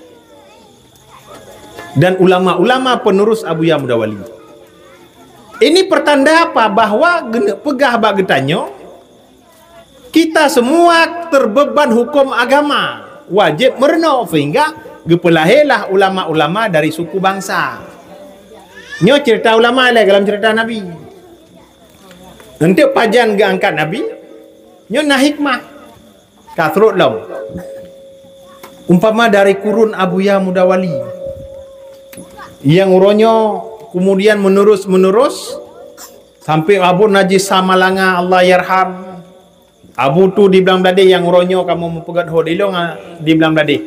Dan ulama-ulama penerus Abuya Muda Wali. Ini pertanda apa? Bahwa geuneuk peugah bak geutanyoe, kita semua terbeban huköm agama, wajéb meurunoe sehingga geupeulahé lah ulama-ulama dari suku bangsa. Nyoe cerita ulama lé dalam cerita Nabi. Untuk pajan geuangkat Nabi, nyoe na hikmah. Ka trok lom. Umpama dari kurun Abuya Muda Wali. Nyang uroe nyoe kemudian menerus-menerus sampai Abu Najih Samalanga, Allah yarham. Abu Tu di Blang Bladeh nyang uroe nyoe kamoe meupeugét ho di lông, ah, di Blang Bladeh.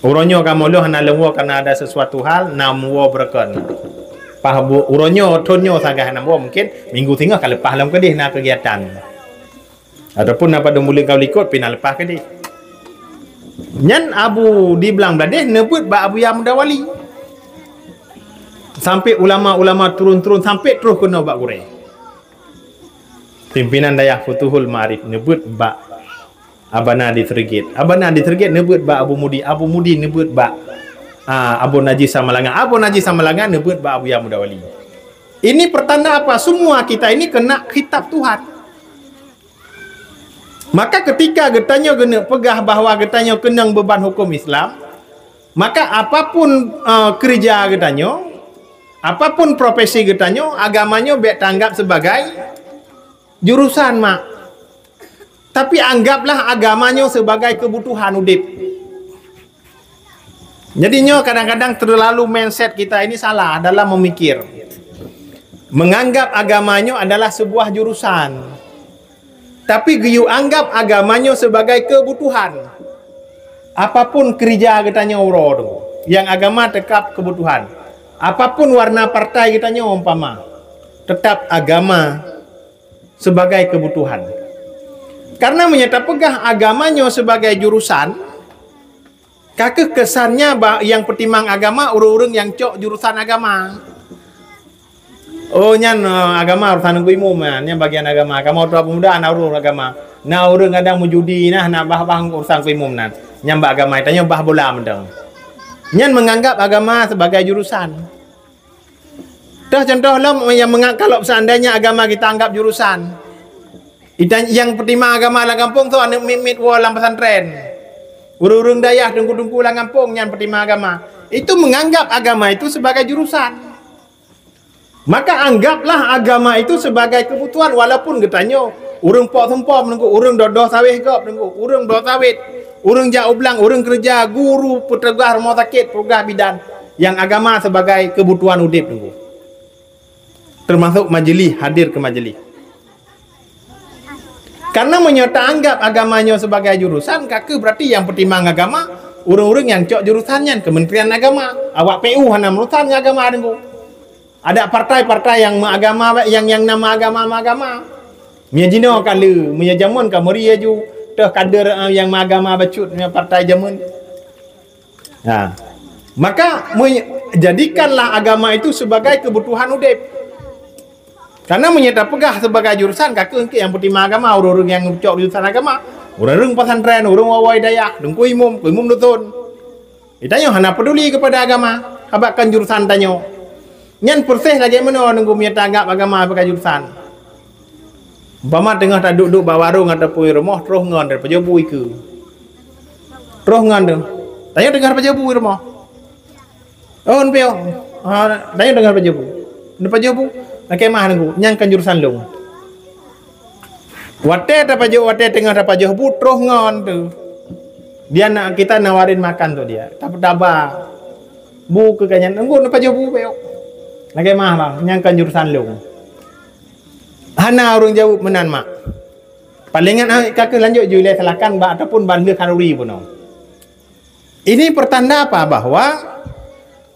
Uroe nyoe kamoe lôn hana lôn woe karena ada sesuatu hal, na meuwoe beureukan. Paih bu-, uroe nyoe, thon nyoe sagai hana meuwoe, mungkin minggu singoh ka leupah lom keudeh na kegiatan. Ataupun na padum buleuen ka likot pih na leupah keudeh. Nyan Abu di Blang Bladeh neubeuet bak Abuya Muda Wali. Sampai ulama-ulama turun-turun sampai troh keunoe bak gurée. Pimpinan dayah Futuhul Ma'arif neubeuet bak Abana di Sreugit. Abana di Sreugit neubeuet bak Abu Mudi. Abu Mudi neubeuet bak, ah, Abu Najih Samalanga. Abu Najih Samalanga neubeuet bak Abuya Muda Wali. Ini pertanda apa? Semua kita ini kena kitab Tuhan. Maka ketika geutanyoe geuneuk peugah bahwa geutanyoe keunong beuban huköm Islam, maka apapun, eh, keureuja geutanyoe, apapun profesi geutanyoe, agama nyoe bék tanggab sebagai jurusan mak. Tapi anggaplah agama nyoe sebagai kebutuhan udeb. Jadi nyoe kadang-kadang terlalu mindset kita ini salah dalam memikir. menganggap agama nyoe adalah sebuah jurusan. Tapi geuyue anggap agama nyoe sebagai kebutuhan. Apapun keurija geutanyoe uroe tu, nyang agama tetap kebutuhan. Apapun warna partai geutanyoe umpama, tetap agama sebagai kebutuhan. Karena meunyoe tapeugah agama nyoe sebagai jurusan, ka kheueh kesannya ba-, nyang peutimang agama ureuëng-ureuëng nyang cok jurusan agama. Oh, nyan, eh, agama urusan Teungku Imum nyan, nyan bagian agama. Kamoe tuha pemuda hana urus agama. Na ureuëng kadang meujudi nah, na bah-bah urusan Teungku Imum nyan. Nyan bak agama, tanyoe bah bola mantong. Nyan menganggap agama sebagai jurusan. Toh contoh lom nyang menga-, kalau seandainya agama kita anggap jurusan. Ita-, nyang peutimang agama lam gampông tu aneuëk miet-miet woe lam pesantren. Ureuëng-ureuëng dayah, teungku-teungku lam gampông nyan peutimang agama. Itu menganggap agama itu sebagai jurusan. Maka anggaplah agama itu sebagai kebutuhan, walaupun geutanyoe ureuëng pok sumpom Teungku, ureuëng dodoh sawéh gob Teungku, ureuëng dodoh sawét, ureuëng jak u blang, ureuëng keureuja, guru, peutugas rumoh sakét, peutugas bidan, nyang agama sebagai kebutuhan udeb Teungku. Termasuk majlis, hadir ke majlis. Karena meunyoe taanggap agama nyoe sebagai jurusan, ka kheueh berarti nyang peutimang agama, ureuëng-ureuëng nyang cok jurusan nyan Kementerian Agama. Awak P U hana meurusan ngon agama Teungku. Ada partai-partai nyang meuagama, nyang, nyang na meuagama-meuagama. Meunyoe jinoe ka le, meunyoe jameun ka meuri laju, toh kader, eh, nyang meuagama bacut meunyoe partai jameun. Nah, maka me-, jadikanlah agama itu sebagai kebutuhan udeb. Karena meunyoe tapeugah sebagai jurusan, ka kheueh nyang peutimang agama, ureuëng-ureuëng nyang cok jurusan agama, ureuëng-ureuëng pesantren, ureuëng woe-woe dayah, teungku imum, teungku imum dusun. Geutanyoe hana peduli kepada agama, abakkan jurusan tanyoe. Nyan persis lagée meunoe Teungku meunyoe taanggap agama sebagai jurusan. Umpama teungoh taduek-duek bak warong ataupun rumoh, troh ngon tapajoh bu ikeue. Troh ngon tu. Tanyoe teungoh tapajoh bu rumoh. Oh, neupiôh. Ha, tanyoe teungoh tapajoh bu. Neupajoh bu, lakée meu'ah Teungku, nyan kon jurusan lôn. Watée tapajoh, watée teungoh tapajoh bu, troh ngon tu. Dia nak, kita nawarin makan tu dia. Tapi taba. Bu keu ka nyan, Teungku neupajoh bu piôh. Lakée meu'ah bang, nyan kon jurusan lôn. Hana ureuëng jaweueb meunan mak. Palingan, ah, ka kheueh lanjut ju ilée silakan bak ataupun ban lheueh khanuri bunoe. Ini pertanda apa? Bahwa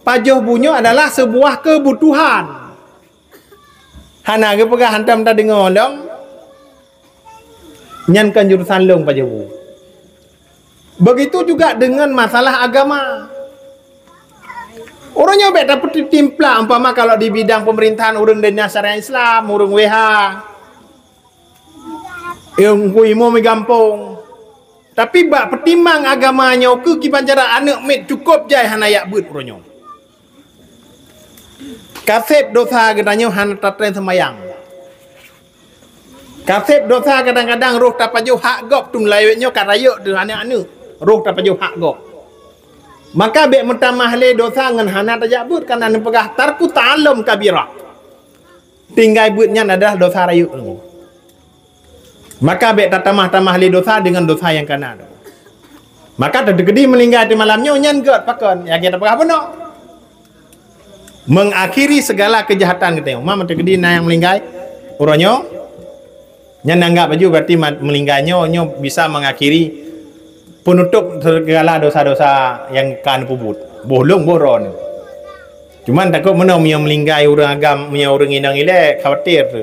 pajoh bu nyoe adalah sebuah kebutuhan. Hana geupeugah hantom tadeungoe lom, nyan kon jurusan lôn pajoh bu. Begitu juga dengan masalah agama. Ureuëng nyoe bék tapeutimplak, umpama kalau di bidang pemerintahan ureuëng dinas syariat Islam, ureuëng W H, ureuëng imum di gampông. Tapi bak peutimang agama nyoe keu kiban cara aneuëk miet cukôp jai hana jak beuet uroe nyoe. Kaseb dosa geutanyoe hana tatem seumayang. Kaseb dosa kadang-kadang roh tapajoh hak gob tu meulayeue nyoe ka rayeuk teuh aneuëk-aneuëk. Roh tapajoh hak gob. Maka bék meutamah lé dosa ngon hana tajak beuet, karena neupeugah tarku ta'allum kabirah. Tinggai beuet nyan adalah dosa rayeuk. Maka bék tatamah-tamah lé dosa deungon dosa nyang kana. Maka teukeudi meulinggai di malam nyoe nyan gét pakon, ya gét peugah bunoe. Mengakhiri segala kejahatan geutanyoe. Mama teukeudi na nyang meulinggai uroe nyoe. Nyan anggap laju berarti ma-, meulinggai nyoe, nyoe bisa mengakhiri penutup segala dosa-dosa nyang ka neupeubuet. Boh lôn, boh droeneuh. Cuman takot meunoe meunyoe meulinggai ureuëng agam, meunyoe ureuëng inong ilée, khawatir tu.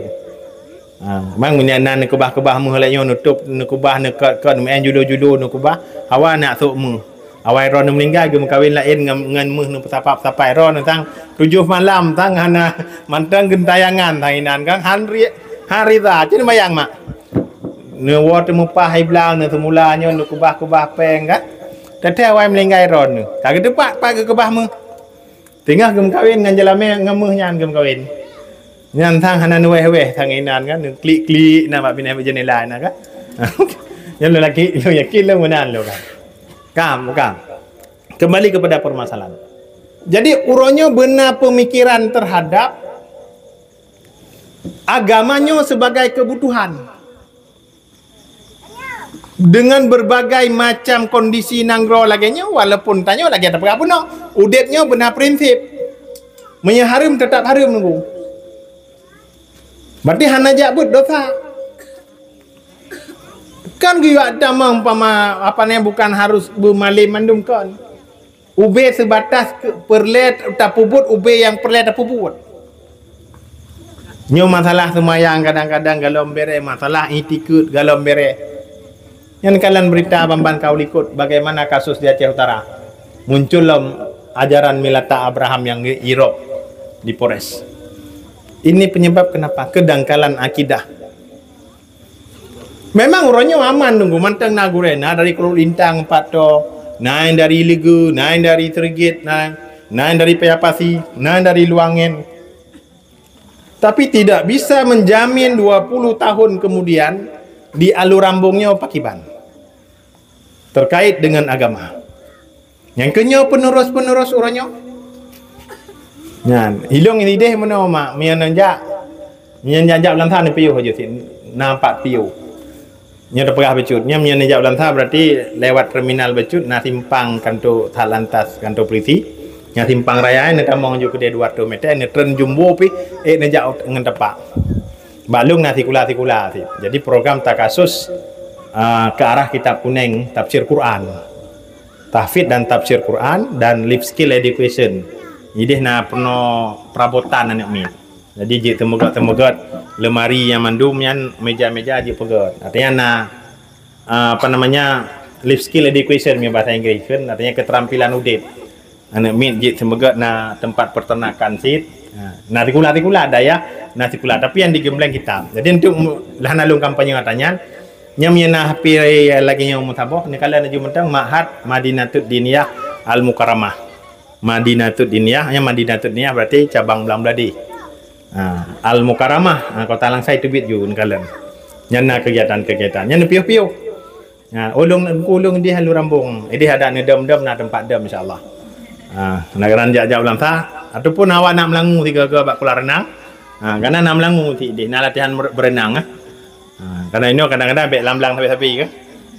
Ha, memang meunyoe na neukeubah-keubah meuh lagée nyoe, nutup, neukeubah, neukot-kot, meu'en julo-julo, neukeubah, hawa nak sôk meuh. Awai droeneuh meulinggai, geumeukawen laén ngon, ngon meuh neupeusapat-sapat droeneuh sang tujoh malam sang hana mantong geuntayangan sang inan kan, han ri-, han rida. Cit neubayang mak. Neuwoe teumeupah hai blang, neuseumula nyoe, neukeubah-keubah péng kan. Teuntée awai meulinggai droeneuh. Ka geuteupat pat geukeubah meuh. Teungoh geumeukawen ngon jeulamé ngon meuh nyan geumeukawen. Nyan sang hana neuwéh-wéh sang inan kan, neuklik-klik na bak binéh bak jeunela na kan. Nyan lôn laki, lôn yakin lôn meunan lôn kan. Kam, kam. Kembali kepada permasalahan. Jadi, uroe nyoe beuna pemikiran terhadap agama nyoe sebagai kebutuhan. Dengan berbagai macam kondisi nanggroe lagée nyoe, walaupun tanyoe lagée tapeugah bunoe, udeb nyoe beuna prinsip. Meunyoe hareuem, tetap hareuem Teungku. Berarti hana jak buet dosa. Kan geuyue tamong umpama apa ni, bukan harus beumalem mandum kon. Ubé seubatas keu peureulée tapeubuet ubé nyang peureulée tapeubuet. Nyoe masalah seumayang kadang-kadang galom béré, masalah itikeuet galom béré. Nyan kalon beurita ban-ban ka u likot bagaimana kasus di Aceh Utara. Muncul lom ajaran milata Abraham nyang irop di Polres. Ini penyebab kenapa kedangkalan akidah. Memang uroe nyoe aman nunggu mantong na gurée, na dari Krueng Lintang empat to, na nyang dari Leugeue, na nyang dari Sergit, na, na nyang dari Paya Pasi, na nyang dari Luangen. Tapi tidak bisa menjamin dua puluh tahun kemudian di Alue Rambong nyoe pakiban terkait dengan agama. Nyang keunyoe penerus-penerus uroe nyoe. Nyan, ilong ideh meunoe mak, meunyoe neujak, meunyoe jak, jak u Lansa neupiôh aja sit, na pat piôh. Nyoe teupeugah bacut. Nyoe meunyoe neujak u Lansa berarti lewat terminal bacut na simpang kantor Satlantas, kantor polisi. Nyoe simpang raya neutamong ju keudeh dua ratus meter, neutreun jumbo pih, eh neujak ngon tepak. Bak lông na sikula-sikula sit. Jadi program takasus, ah, ke arah kitab kunéng tafsir Quran. Tahfidz dan tafsir Quran dan life skill education. Ideh na peunoh perabotan aneuk miet. Jadi jeuet teumeugot-teumeugot lemari nyang mandum nyan, meja-meja jeuet peugöt. Artinya na, ah, apa namanya, life skill education meunyo bahasa Inggris kan, artinya keterampilan udép. Aneuk miet jeuet teumeugot na tempat peternakan sit. Ha, na sikula-sikula dayah, na sikula, tapi nyang digembleng kitab. Jadi untuk mu-, lah na lôn kampanye ata nyan, nyang meunyo na H P lagée nyoe meusaboh, neukalon laju mantong Ma'had Madinatud Diniyah Al Mukarramah. Madinatud Diniyah, nyang Madinatud Diniyah berarti cabang Blang Bladeh. Ha, Al Mukarramah, ha, Kota Langsai teubiet ju neukalon. Nyan na kegiatan-kegiatan. Nyan piôh-piôh. Ha, ulông, ulông ideh Alue Rambong. Ideh ada neudom-dom na tempat dom insya-Allah. Ha, na geran jak-jak u Lansa ataupun awak nak meulangu tiga-tiga bak kolam renang. Ha, karena na meulangu sit ideh, na latihan mer-, berenang, eh. Ha, karena inoe kadang-kadang bèk lam blang sabe-sabe ke.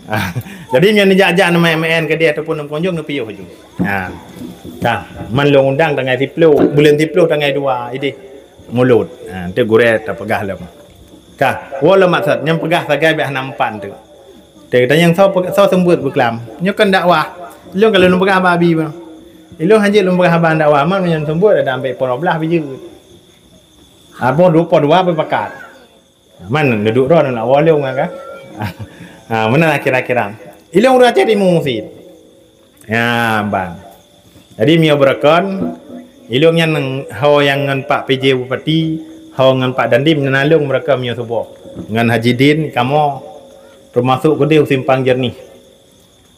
Ha, jadi nyan jak-jak neumeu'en-meu'en keudeh ataupun neukunjung neupiôh ju. Ha. Tah, man lôn undang tanggai siploh, buleuen siploh tanggai dua ideh Mulod. Ha, tu gurée tapeugah lom. Tah, woe lom maksud nyang peugah sagai bèk hana meupan tu. Teuka nyang soe pe-, soe seumeubeuet beuklam. Nyoe kan dakwah. Ilôn ka lôn peugah haba Abi bah. Ilôn hanjeuet lôn peugah haba dakwah, man meunyoe seumeubeuet ada ambek peunoh blah bijeu. Abah dua puluh dua berpakat. Man neuduek droe nak woe lôn kan. Ha, meunan lah kira-kira. Ilôn ureueng Aceh Timu sit. Ya, ban. Jadi meunyoe beurakon, ilôn nyan ho nyang ngon Pak P J Bupati, ho ngon Pak Dandim, nyan lôn beurakon meunyoe suboh. Ngon Haji Din, kamoe termasuk keudeh u Simpang Jernih.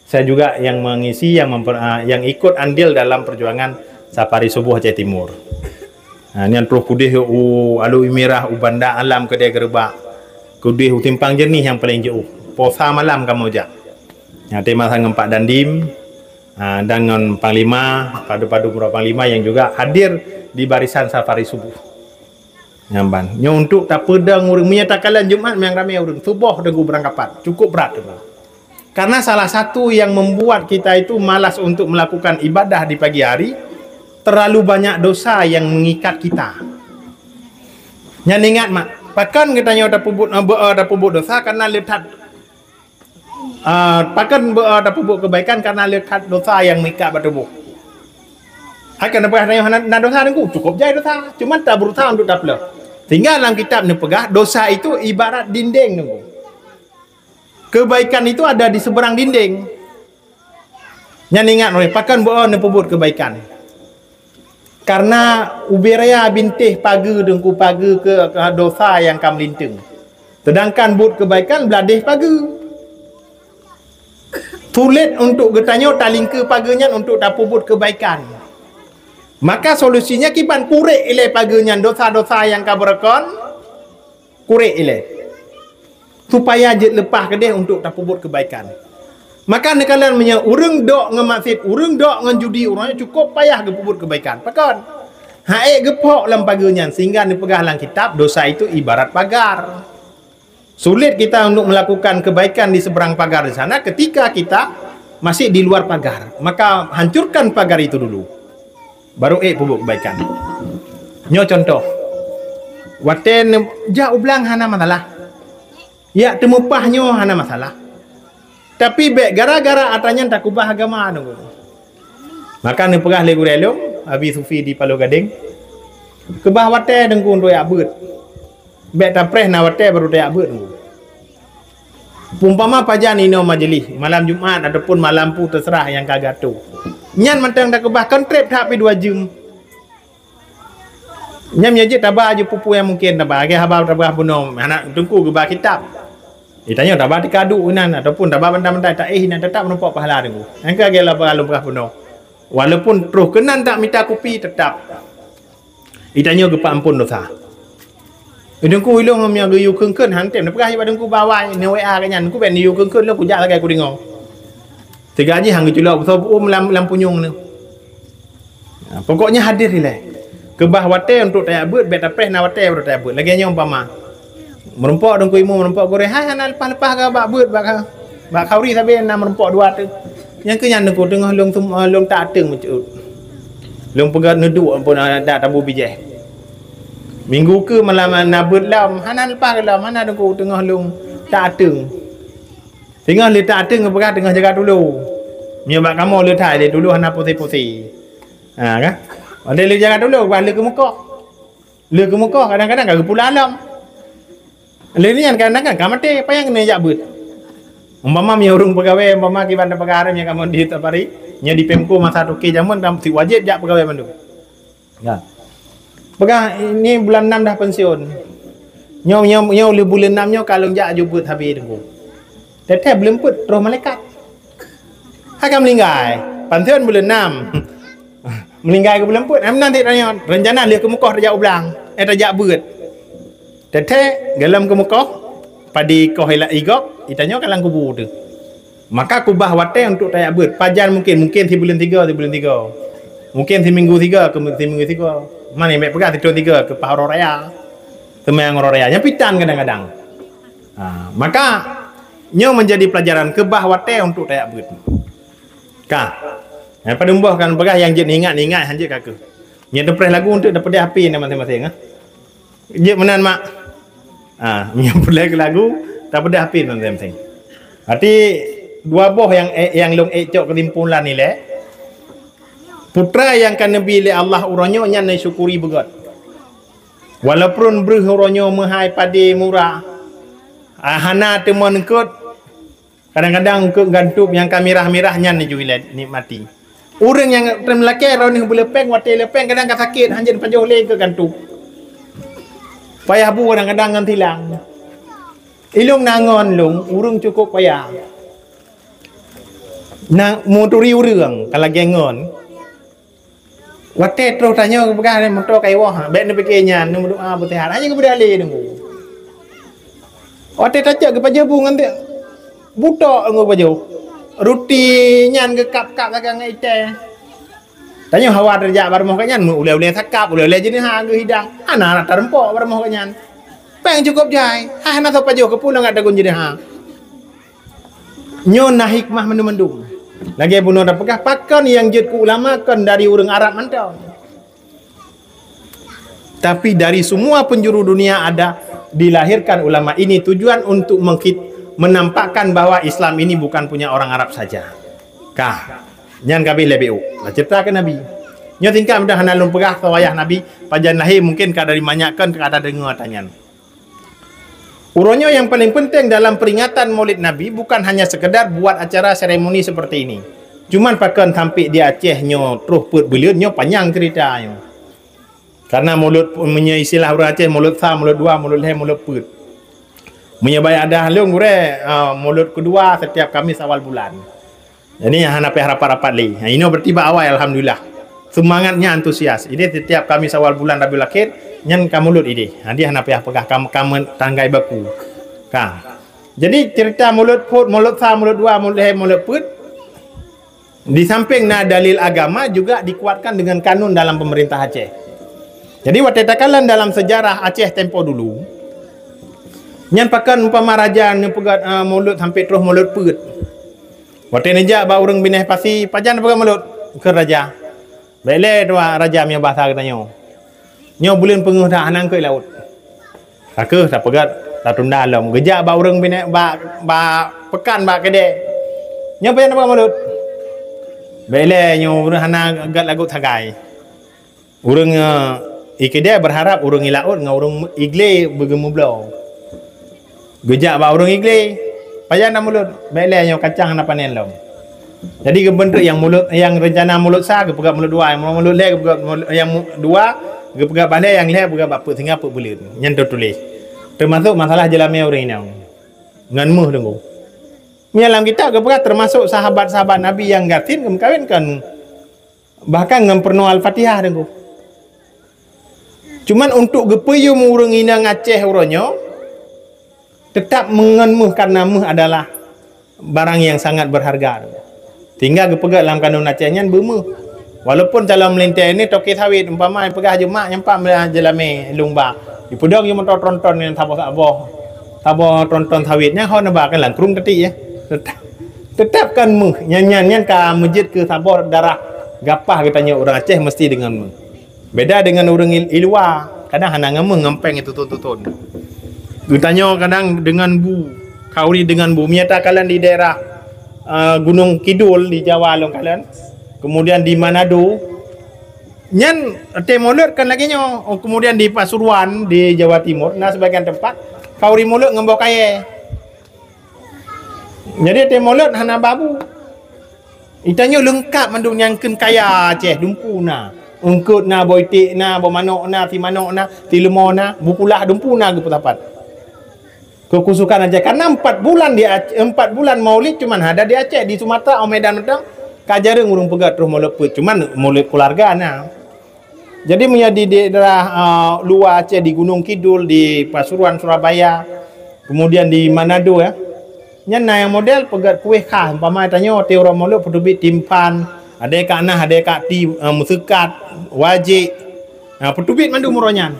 Saya juga yang mengisi, yang memper-, ah, yang ikut andil dalam perjuangan Safari Subuh Aceh Timur. Ha, nyan troh keudeh u Alue Mirah, u Banda Alam keudeh geureubak. Keudeh u Simpang Jernih nyang paleng jiôh. Posa malam kamoe jak. Nyan teuma sang ngon Pak Dandim, ha, dan ngon Panglima, padu-padu meurok Panglima yang juga hadir di barisan Safari Subuh. Nyan ban. Nyoe untuk tapeudong ureueng. Meunyoe takalon Jumat memang ramé ureueng. Suboh deungon beurangkapat. Cukup brat tu. Karena salah satu yang membuat kita itu malas untuk melakukan ibadah di pagi hari, terlalu banyak dosa yang mengikat kita. Nyan ingat mak, pakon geutanyoe tapeubuet, eh, beu-, eh, tapeubuet dosa karena le that. Ah, pakon beu-, ah, tapeubuet kebaikan karena le that dosa nyang meuikat bak tuboh. Hai keuneuk peugah tanyoe hana na dosa Teungku, cukup jai dosa. Cuma tabeurusaha untuk tapeuleueh. Sehingga lam kitab neupeugah, dosa itu ibarat dinding Teungku. Kebaikan itu ada di seberang dinding. Nyan ingat, pakon beu-, oh, neupeubuet kebaikan. Karena ubé raya bintéh pageue Teungku, pageue keu, keu dosa nyang ka meulinteung. Sedangkan buet kebaikan bladeh pageue. Sulet untuk geutanyoe talingkeue pageue nyan untuk tapeubuet kebaikan. Maka solusinya kiban, kurek ilée pageue nyan, dosa-dosa nyang ka beurakon, kurek ilée. Supaya jeuet leupah keudeh untuk tapeubuet kebaikan. Maka neukalon meunyoe ureueng dok ngon maksiet, ureueng dok ngon judi, ureueng nyan cukup payah geupeubuet kebaikan. Pakon? Ha'ék geupok lam pageue nyan, sehingga neupeugah lam kitab, dosa itu ibarat pagar. Sulit kita untuk melakukan kebaikan di seberang pagar di sana ketika kita masih di luar pagar. Maka hancurkan pagar itu dulu. Baru ék peubuet kebaikan. Nyoe contoh. Watée neujak u blang hana masalah. Jak teumeupah nyoe hana masalah. Tapi bék gara-gara atra nyan takubah agama Teungku. Maka neupeugah lé gurée lôn, Abi Sufi di Paloh Gadeng, keubah watée Teungku untuk jak beuet. Bék tapreh na watée baru tajak beuet Teungku. Umpama pajan inoe majeulih, malam Jumat ataupun malam pu teuseurah nyang ka geuatoe. Nyan mantong takeubah kon treb that pih dua jeuem. Nyan meunyo jeuet taba aju peue-peue nyang mungken taba, lagée haba taba bunoe, hana Teungku geuba kitab. Di tanyoe taba tika duek inan ataupun taba banta-banta taéh inan, teutap meurumpok pahala Teungku. Nyang keu lagée laba lôn peugah bunoe. Walaupun troh keunan tak mita kupi, teutap. Di tanyoe geupeuampon dosa. Teungku ilong meunyo geuyue kheun-kheun, han tem neupeugah bak Teungku bak awai, neu W A geuh nyan, Teungku bék neuyue kheun-kheun lôn kujak lagée kudeungoe. Teuga jih han geuculok beusoe beuom lam, lam punyueng nyoe. Ha, pokoknya hadir ilée. Keubah watée untuk tajak beuet, bék tapreh na watée baru tajak beuet. Lagée nyoe umpama. Meurumpok Teungku Imum, meurumpok gurée, hai hana leupah-leupah ka bak beuet, bak, bak khauri sabe na meurumpok dua teuk. Nyang keu nyan Teungku teungoh lôn sum-, lôn tak ateueng meuceuet. Lôn peugah neuduek pun, ah, dak tabu bijéh. Minggu keu malam na beuet lom, hana leupah lom, hana Teungku teungoh lôn tak ateueng. Teungoh lé tak ateueng geupeugah teungoh jaga tulo. Meunyo bak kamoe le that lé tulo hana putih-putih. Ha, kan? Watée le jaga tulo, bah le keumeukoh. Le keumeukoh kadang-kadang ka geupula lom. Le nyan kadang-kadang ka maté, payah keuneuk jak beuet. Umpama meunyo ureuëng peugawée, umpama kiban tapeugah areuem nyang kamoe di Tapari, nyoe di Pemko masa toke jameun ka meusti wajéb jak peugawée mandum. Ya. Peugah, "Ini bulan enam dah pensiun. Nyoe, nyoe, nyoe lheueh buleuen nam nyoe ka lôn jak aju beuet habéh Teungku." Teuntèe buleuen peuet troh malaikat. Hai ka meuninggai. Pensiun buleuen nam. Meuninggai keu buleuen peuet. Nam nan cit tanyoe. Rencana lheueh keumeukoh tajak u blang. Eh, tajak beuet. Teuntèe goh lom keumeukoh, padé koh ila igop, itanyoe ka lam kubu teuh. Maka kubah watèe untuk tajak beuet. Pajan mungkin, mungkin sibuleuen tiga, sibuleuen tiga. Mungkin siminggu tiga, keu siminggu tiga. Mani bèk peugah sithôn tiga, keu paih uroe raya. Teuma nyang uroe raya. Nyan pih tan kadang-kadang. Ha, maka nyoe menjadi pelajaran, keubah watèe untuk tajak beuet. Ka. Nyan padum boh kan peugah nyang jeuet ingat, ingat, hanjeuet ka keuh. Nyan teupreh lagu untuk tapeudeh api na maséng-maséng, ha. Jeuet meunan, mak. Ah, meunyoe peureulèe keu lagu, tapeudeh api ngon tem-tem. Berarti dua boh nyang, eh, nyang lôn ék cok keusimpulan ilèe. Putra nyang ka neubi lé Allah uroe nyoe nyan neusyukuri beugöt. Walaupun breuh uroe nyoe meuhai padé murah, ah, hana teuma neukot, kadang-kadang keu gantub nyang ka mirah-mirah nyan neujui lé nikmati. Ureueng nyang tem lakèe droeneuh beuleupeng, watèe leupeng kadang ka sakét, hanjeuet pajoh lé keu gantub. Payah bu kadang-kadang ngon tilang. Ilông na ngon lông, ureueng cukôp payah. Na meuturi ureueng ka lagèe ngon. Watèe troh tanyoe geupeugah lé moto ka iwoh, bèk neupike nyan, neumeudoa beuseuhat. Hana geupeudeh lé deungoe. Watèe tacok geupajoh bu ngon teuk butok deungoe pajoh. Ruti nyan geukap-kap lagèe ngon itèe. Tanyoe hawa teujak bak rumoh geuh nyan, ulèe-ulèe sakap, ulèe-ulèe jeuneuha geuhidang. Hana rata reumpok bak rumoh geuh nyan. Pèng cukôp jai, hana soe pajoh keupeue ngon tagun jeuneuha. Nyoe na hikmah mandum-mandum. Lagèe bunoe tapeugah, pakon nyang jeuet keu ulama kon dari ureueng Arab mantong. Tapi dari semua penjuru dunia ada dilahirkan ulama ini tujuan untuk mengkit-, menampakkan bahwa Islam ini bukan punya orang Arab saja. Ka. Nyan ka abéh lé B O. Lah cerita keu Nabi. Nyoe singkat mudah hana lôn peugah soe ayah Nabi, pajan lahé mungkin ka dari manyak kon ka tadeungoe ata nyan. Uroe nyoe nyang paléng peunteng dalam peuringatan Maulid Nabi bukan hanya sekedar buat acara seremoni seperti ini. Cuman pakon sampai di Aceh nyoe troh peuet buleuen nyoe panyang cerita nyoe. Karena Maulud, meunyoe istilah ureueng Aceh, Maulud sa, Maulud dua, Maulud lhèe, Maulud peuet. Meunyoe bak adah lôn gurèe, ah, Maulud keudua setiap Kamis awal bulan. Jadi, hana payah rapat-rapat lé. Ha, inoe berarti bak awai, alhamdulillah. Seumangatnya antusias. Jadi, setiap Kamis awal bulan Rabiul Akhir, nyan ka Maulud idéh. Ha, jadi hana payah peugah kam-, kamoe tanggai baku. Ka. Jadi, cerita Maulud phôn, Maulud sa, Maulud dua, Maulud lhèe, Maulud peuet, di samping na dalil agama, juga dikuatkan dengan kanun dalam pemerintah Aceh. Jadi, watèe takalon dalam sejarah Aceh tempo dulu, nyan pakon umpama raja neupeugöt, ah, Maulud sampai troh Maulud peuet. Watèe neujak bak ureueng binéh pasi, pajan peugah Maulud, kheun raja. Bèk lé dua raja meunyoe basa geutanyoe. Nyoe buleuen peungeuh that hana eungkôt laôt. Takeuh tapeugét, tatunda lom. Geujak bak ureuëng binéh, bak, bak peukan, bak keudè. Nyoe peue nyang tapeugét mulod? Bék lé nyoe ureuëng hana gét lagot sagai. Ureuëng, eh, i keudè berharap ureuëng i laôt ngon ureuëng i glé beugeumubloe. Geujak bak ureuëng i glé, pajan na mulod, bék lé nyoe kacang hana panen lom. Jadi geubeuntrek nyang mulod, nyang reuncana mulod sa geupeugah mulod dua, nyang mulod lhèe geupeugah mulod, nyang mu-, dua geupeugah balè, nyang lhèe geupeugah bak peuet singa peuet buleuen. Nyan teutuléh. Teumasok masalah jeulamé ureuëng inong ngon méuh deungoe. Meunyo lam kitab geupeugah teumasok sahabat-sahabat Nabi nyang gasien geumeukawen kon. Bahkan ngon peurunoe Al-Fatihah deungoe. Cuman untuk geupeuyum ureuëng inong Aceh uroe nyoe, teutap meungon méuh, karena méuh adalah barang yang sangat berharga. Sehingga geupeugah lam kanun Aceh nyan beumeuh. Walaupun calon meulintèe ini toke sawit, umpama peugah jeumak nyampak jeulamé lumba. Dipeudong jeuet moto tronton ngon saboh-saboh. Saboh tronton sawit nyan hana ba kan langkrueng tetik ya. Teutap, teutap kan méuh. Nyan, nyan, nyan ka meujeuet keu saboh darah gapah geutanyoe ureuëng Aceh mesti deungon méuh. Beda deungon ureuëng i-, i luwa, kadang hana ngon méuh, ngon péng itu tutun-tutun. Geutanyoe kadang deungon bu, khauri deungon bu. Meunyo takalon di daerah, eh, Gunung Kidul di Jawa lôn kalon, kemudian di Manado, nyan até mulod kan lagèe nyoe. Oh, kemudian di Pasuruan di Jawa Timur, na sebagian tempat khauri mulod ngon boh kayèe. Jadi até mulod hana ba bu. Geutanyoe leungkap mandum nyang kheun kaya Aceh, dumpu na. Eungkot na, boh iték na, boh manok na, si manok na, si leumo na, bu pulah dumpu na geupeusapat. Kekhusukan Aceh, karena empat bulan di Ac-, empat bulan Maulid cuman ada di Aceh, di Sumatera, oh, Medan mantong, ka jareueng ureuëng peugah troh mulod peuet, cuman mulod keuluwarga na. Jadi meunyo di daerah, uh, luwa Aceh, di Gunung Kidul, di Pasuruan, Surabaya, kemudian di Manado, ya. Nyan na nyang model peugét kueh khas, umpama tanyoe tiep uroe mulod peuteubiet timphan, adé ka nah, adé ka ti, uh, meuseukat, wajik. Nah, peuteubiet mandum uroe nyan.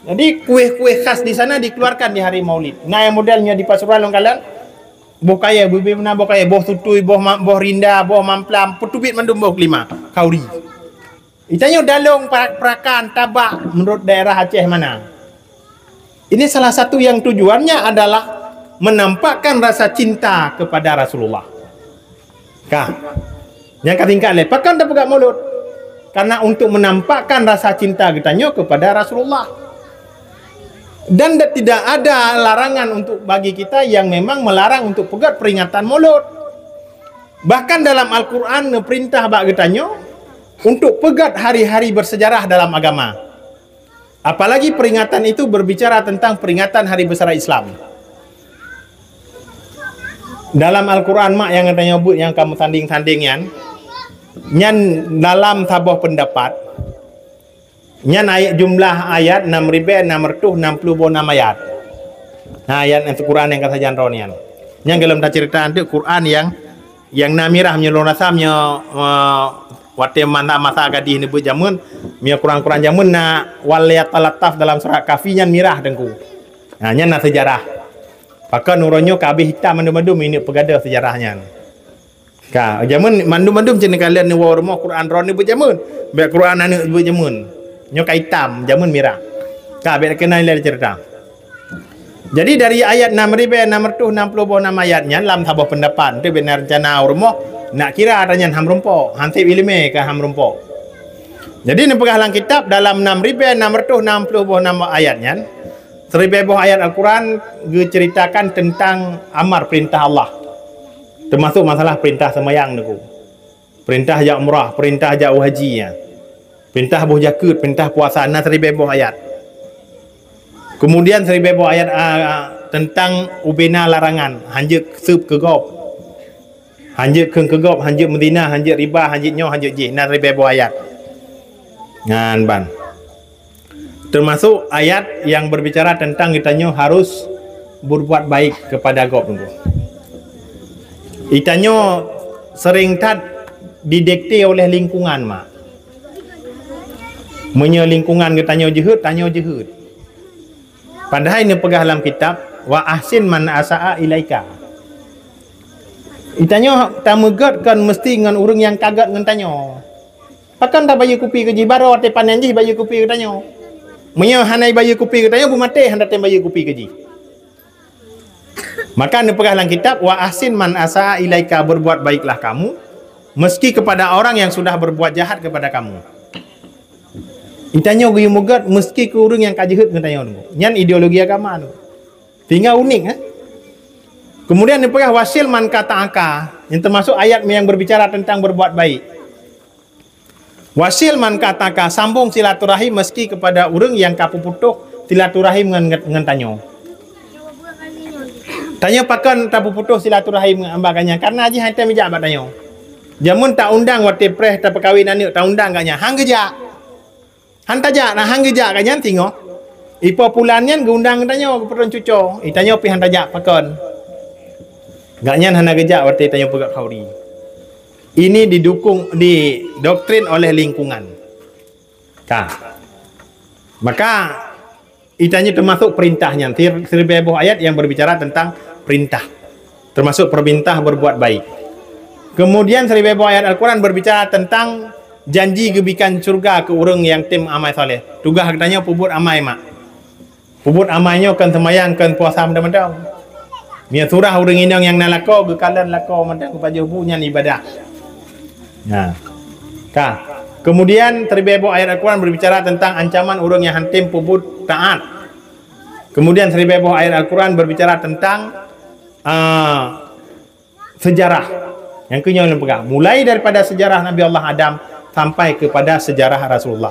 Jadi kueh-kueh khas di sana dikeluarkan di hari Maulid. Na nyang model nyoe di Pasuruan lôn kalon, boh kayèe, bubé na boh kayèe, boh sutui, boh ma-, boh rinda, boh mamplam, peuteubiet mandum boh keulima, khauri. Geutanyoe dalong, pra-, perakan, tabak menurut daerah Aceh mana. Ini salah satu yang tujuannya adalah menampakkan rasa cinta kepada Rasulullah. Ka. Nyang ka tingkat lé, pakon tapeugah mulod? Karena untuk menampakkan rasa cinta geutanyoe kepada Rasulullah. Dan da-, tidak ada larangan untuk bagi kita yang memang melarang untuk peugét peringatan mulod. Bahkan dalam Al-Quran neupeurintah bak geutanyoe untuk peugét hari-hari bersejarah dalam agama. Apalagi peringatan itu berbicara tentang peringatan hari besar Islam. Dalam Al-Quran mak nyang geutanyoe buet nyang ka meusanding-sanding nyan, nyan dalam saboh peundapat, nyan ayat, jumlah ayat enam ribèe enam ratus enam puluh boh nam ayat. Nah, ayat Al-Quran nyang ka sajan droe nyan. Nyan golom taceurita anteuk Quran nyang, nyang na mirah meunyoe lôn rasa meunyoe, eh, watèe masa-masa gadih neubeut jameun, meunyoe Quran-Quran jameun na wal yatalattaf dalam surat Kahfi nyan mirah teungku. Nah, nyan na seujarah. Pakon uroe nyoe ka abéh itam mandum-mandum, ineuk peugadôh seujarah nyan. Ka, jameun mandum-mandum cit neukalon neuwoe rumoh Quran droeneuh beujameun. Bèk Quran aneuk beujameun. Nyoe ka itam, jameun mirah. Ka, bèk keunan ilèe ceurita. Jadi dari ayat enam ribèe enam ratus enam puluh boh nam ayat nyan lam saboh peundapat, teuh bina reuncana rumoh, nak kira ata nyan ham rumpok, han sép ileumèe ka ham rumpok. Jadi neupeugah lam kitab dalam enam ribèe enam ratus enam puluh boh nam ayat nyan, Siribèe boh ayat Al-Quran geuceuritakan teuntang amar, peurintah Allah, teumasok masalah peurintah seumayang nyoe, peurintah jak umrah, peurintah jak haji, ya. Peurintah boh jakeuet, peurintah puasa, na siribèe boh ayat. Keumudian siribèe boh ayat, a, teuntang ubena larangan, hanjeuet seup keu gob, hanjeuet kheun keu gob, hanjeuet meuzina, hanjeuet riba, hanjeuet nyoe, hanjeuet jéh, na siribèe boh ayat. Nyan ban. Teumasok ayat nyang berbicara teuntang geutanyoe harus berbuat baik kepada gob nyoe. Geutanyoe seuring that didikte oleh lingkungan, mak. Meunyoe lingkungan geutanyoe jeuhet, tanyoe jeuhet. Padahai neupeugah lam kitab, "Wa ahsin man asa'a ilaika." Geutanyoe tameugét kon meusti ngon ureuëng nyang ka gét ngon tanyoe. Pakon tabayeue kupi keu jih, barô watèe panen jih bayeue kupi keu tanyoe. Meunyoe hana bayeue kupi keu tanyoe, beumaté hana tem bayeue kupi keu jih. Maka neupeugah lam kitab, "Wa ahsin man asaa ilaika," berbuat baiklah kamu, meski kepada orang yang sudah berbuat jahat kepada kamu. Tanyoe geuyue meugét meski keu ureuëng nyang ka jeuhet ngon tanyoe. Nyan ideologi agama tu. Tinggal unik, eh? Kemudian neupeugah, "Wasil man qata'aka," yang termasuk ayat yang berbicara tentang berbuat baik. "Wasil man qata'aka," sambung silaturahim meski kepada ureuëng nyang ka peuputoh silaturahim ngon, ngon tanyoe. Tanyoe pakon tapeuputoh silaturahim ngon bak gobnyan, karena jih hana meujak bak tanyoe. Jameun taundang watée preh tapeukawen aneuëk, taundang gobnyan, han geujak. Han tajak, nah han geujak gobnyan singoh. Ipo pulan nyan geuundang geutanyoe, geupeutrön cuco. Itanyoe pih han tajak pakon. Gobnyan hana geujak watée tanyoe peugét khauri. Ini didukung, didoktrin oleh lingkungan. Ka. Maka, itanyoe termasuk perintah nyan. Sir-, siribée boh ayat yang berbicara tentang perintah. Termasuk perintah berbuat baik. Kemudian siribée boh ayat Al-Quran berbicara tentang janji geuberikan syurga keu ureuëng nyang tem amai saleh. Tugaih geutanyoe peubuet amai mak. Peubuet amai nyoe kon seumayang, kon puasa mantong-mantong. Meunyoe surah ureuëng inong nyang na lakoe, geukalon lakoe mantong geupajoh bu, nyan ibadah. Nah. Ka. Kemudian siribée boh ayat Al-Quran berbicara tentang ancaman ureuëng nyang han tem peubuet taat. Kemudian siribée boh ayat Al-Quran berbicara tentang, ah, sejarah. Nyang keu nyoe lôn peugah, mulai daripada sejarah Nabi Allah Adam sampai kepada sejarah Rasulullah.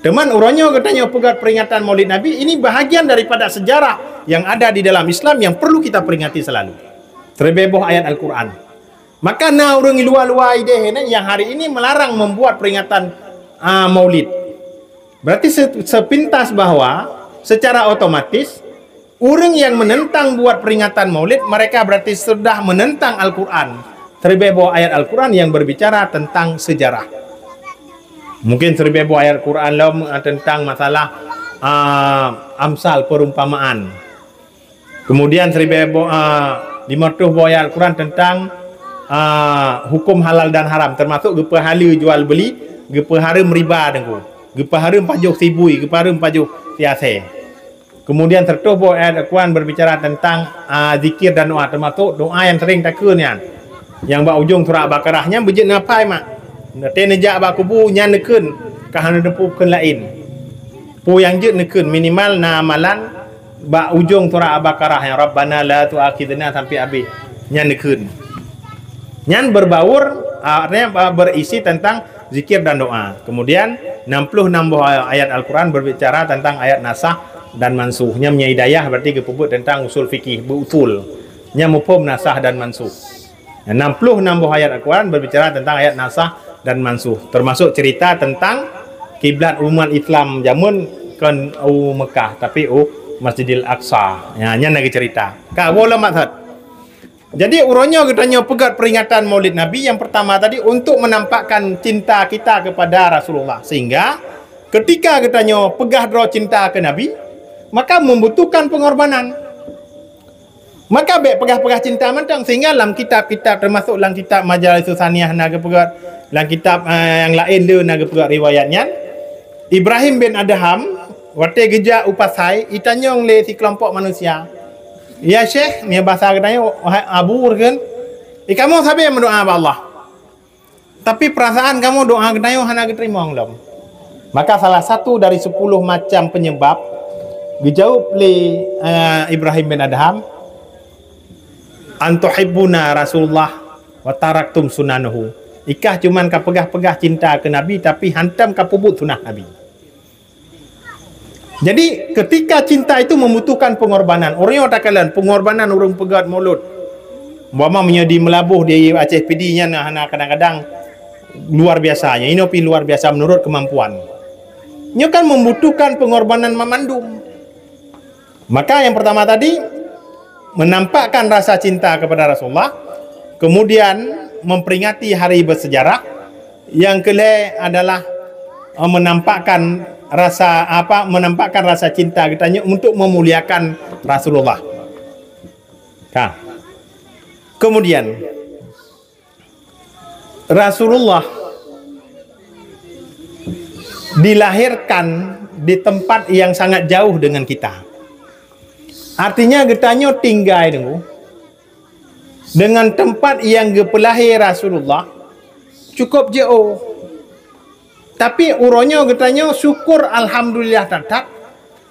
Teuma uroe nyoe geutanyoe peugét peringatan Maulid Nabi, ini bahagian daripada sejarah yang ada di dalam Islam yang perlu kita peringati selalu. Siribée boh ayat Al-Quran. Maka na ureuëng luwa-luwa idéh nyan yang hari ini melarang membuat peringatan, ah, Maulid. Berarti se-, sepintas bahwa secara otomatis ureuëng yang menentang buat peringatan Maulid, mereka berarti sudah menentang Al-Quran. Siribée boh ayat Al-Quran yang berbicara tentang sejarah. Mungkin siribée boh ayat Al-Quran lom, ah, tentang masalah, ah, amsal, perumpamaan. Kemudian siribée boh, ah, lima reutôh boh ayat Al-Quran tentang, ah, hukum halal dan haram, termasuk geupeuhaleue jual beli, geupeuhareuem riba, Teungku. Geupeuhareuem pajoh sibui, geupeuhareuem pajoh siasée. Kemudian sireutoh boh ayat Al-Quran berbicara tentang, ah, zikir dan doa, termasuk doa yang sering takheun nyan. Nyang bak ujong surat Al-Baqarah nyan beujeuet neuhafai mak. Watée neujak bak kubu nyan neukheun, ka hana neupeu kheun laén. Peue nyang jeuet neukheun, minimal na amalan bak ujong surat Al-Baqarah nyang, "Rabbana la tu'akhidna," sampai habéh. Nyan neukheun. Nyan berbaur, ah, artinya, ah, berisi tentang zikir dan doa. Kemudian enam puluh enam boh ayat Al-Quran berbicara tentang ayat nasah dan mansuh. Nyan meunyoe hidayah berarti geupeubuet tentang usul fikih, beuusul. Nyan muphom nasah dan mansuh. Enam puluh enam boh ayat Al-Quran berbicara tentang ayat nasah dan mansuh, termasuk cerita tentang kiblat umat Islam jameun kon u Mekah, tapi u Masjidil Aqsa. Ya, nyan lagi cerita. Ka, boh lom maksud. Jadi, uroe nyoe geutanyoe peugét peringatan Maulid Nabi yang pertama tadi untuk menampakkan cinta kita kepada Rasulullah. Sehingga, ketika geutanyoe peugah droe cinta keu Nabi, maka membutuhkan pengorbanan. Maka bék peugah-peugah cinta mantong, sehingga lam kitab-kitab, termasuk lam kitab Majalis Saniah na geupeugah, lam kitab, eh, nyang laén le na geupeugah riwayat nyan, Ibrahim bin Adham, watée geujak u pasai, itanyong lé sikelompok manusia, "Ya Syekh," nyan basa geutanyoe, "Wahai Abu," kheun, "eh, kamoe sabe meudoá bak Allah. Tapi perasaan kamoe doá geutanyoe hana geuteurimong lom." Maka salah satu dari sepuluh macam penyebab geujaweueb lé, eh, Ibrahim bin Adham, "Antuhibbuna Rasulullah wa taraktum sunanahu." Ikah cuman ka peugah-peugah cinta keu Nabi, tapi hantom ka peubuet sunah Nabi. Jadi, ketika cinta itu membutuhkan pengorbanan, ureuëng nyoe takalon pengorbanan ureuëng peugét mulod. Umpama meunyoe di Meulaboh, di Aceh Pidie nyan hana kadang-kadang luar biasa, nyoe inoe pih luar biasa menurut kemampuan. Nyoe kan membutuhkan pengorbanan mamandum. Maka yang pertama tadi, menampakkan rasa cinta kepada Rasulullah, kemudian memperingati hari bersejarah, yang kelhée adalah, eh, menampakkan rasa, apa, menampakkan rasa cinta geutanyoe untuk memuliakan Rasulullah. Ka. Kemudian, Rasulullah dilahirkan di tempat yang sangat jauh dengan kita. Artinya geutanyoe tinggai deungoe dengan tempat yang geupeulahé Rasulullah cukup jauh. Tapi uroe nyoe geutanyoe syukur alhamdulillah that-that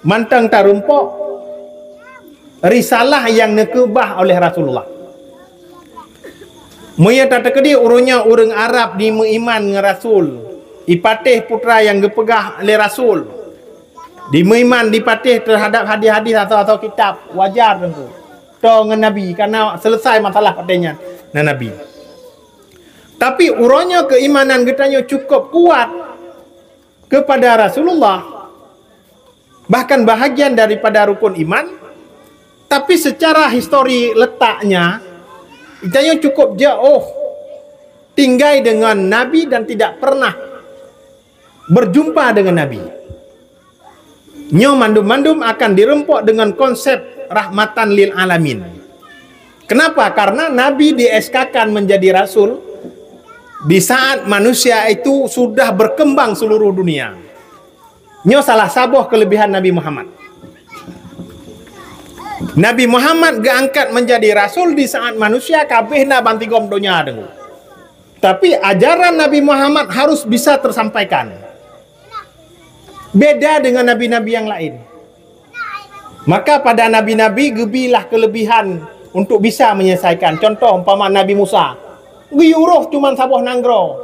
mantong tarumpok risalah yang neukeubah oleh Rasulullah. Meunyoe tateukeudi uroe nyoe ureuëng Arab dimeuiman ngon Rasul, ipatéh putra nyang geupeugah lé Rasul, dimeuiman dipatéh teuhadab hadis-hadis atau, atau kitab, wajar teungku. Toe ngon Nabi, karena selesai masalah patéh nyan na Nabi. Tapi uroe nyoe keuimanan geutanyoe cukup kuat kepada Rasulullah, bahkan bahagian daripada rukun iman, tapi secara histori letaknya, geutanyoe cukup jauh tinggai dengan Nabi dan tidak pernah berjumpa dengan Nabi. Nyoe mandum-mandum akan dirumpok dengan konsep rahmatan lil alamin. Kenapa? Karena Nabi di-SK-kan menjadi rasul di saat manusia itu sudah berkembang seluruh dunia. Nyoe salah saboh kelebihan Nabi Muhammad. Nabi Muhammad geuangkat menjadi rasul di saat manusia kabeh na bansigom donya deungoe. Tapi ajaran Nabi Muhammad harus bisa tersampaikan. Beda dengan nabi-nabi yang lain. Maka pada nabi-nabi geubilah kelebihan untuk bisa menyelesaikan. Contoh umpama Nabi Musa, geuyue roh cuma saboh nanggroe.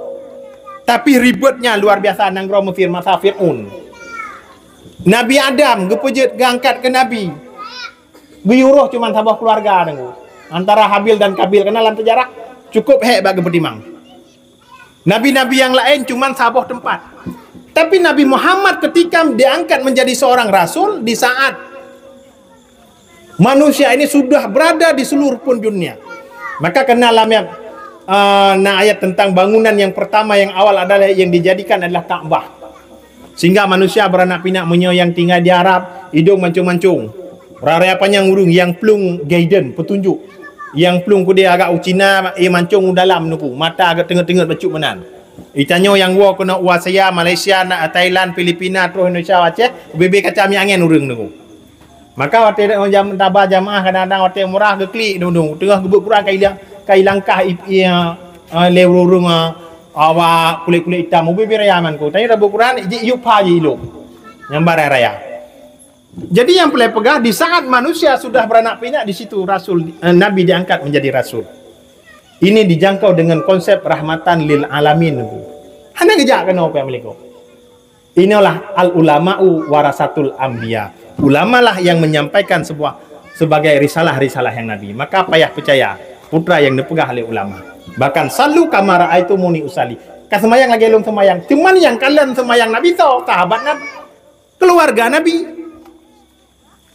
Tapi ribetnya luar biasa nanggroe Mesir masa Fir'aun. Nabi Adam geupeujeuet geuangkat keu nabi. Geuyue roh cuma saboh keluarga deungoe. Antara Habil dan Kabil, karena lam sejarah cukup hék bak geupeutimang. Nabi-nabi yang lain cuma saboh tempat. Tapi Nabi Muhammad ketika diangkat menjadi seorang rasul di saat manusia ini sudah berada di seluruh pun dunia. Maka kena lam yang, uh, na ayat tentang bangunan yang pertama yang awal adalah yang dijadikan adalah Ka'bah. Sehingga manusia beranak pinak meunyoe nyang tinggai di Arab, idong mancung-mancung. Raya panyang ureuëng nyang plueng guidance, petunjuk. Nyang plueng keudeh agak u Cina, eh, mancung u dalam nuku, mata agak teungeut-teungeut bacut meunan. Itanyoe nyang woe keunoe u Asia, Malaysia, na-, Thailand, Filipina, troh Indonesia, Aceh, ubé-bé kaca miangén ureuëng nuku. Maka watée jam taba jamaah kadang-kadang watée murah geuklik dong-dong, teungoh geubeuet Quran ka ilang, ka ilangkah i, i, eh, lé ureuëng-ureuëng, eh, awak kulét-kulét itam, ubé-bé raya man ku. Tanyoe tabeuet Quran, jiyue pha jih ilong. Nyang barang raya. Jadi nyang peureulée peugah, di saat manusia sudah beranak pinak, di situ rasul, eh, Nabi diangkat menjadi rasul. Ini dijangkau dengan konsep rahmatan lil alamin. Hana geujak keunoe pih meulingkop. Inilah al ulama'u warasatul anbiya. Ulamalah yang menyampaikan sebuah sebagai risalah-risalah yang Nabi. Maka payah percaya putra yang dipeugah oleh ulama. Bahkan sallu kama ra'aitumuni usalli. Ka semayang lagée lôn semayang. Cuman yang kalon semayang Nabi tu sahabat Nabi, keluarga Nabi,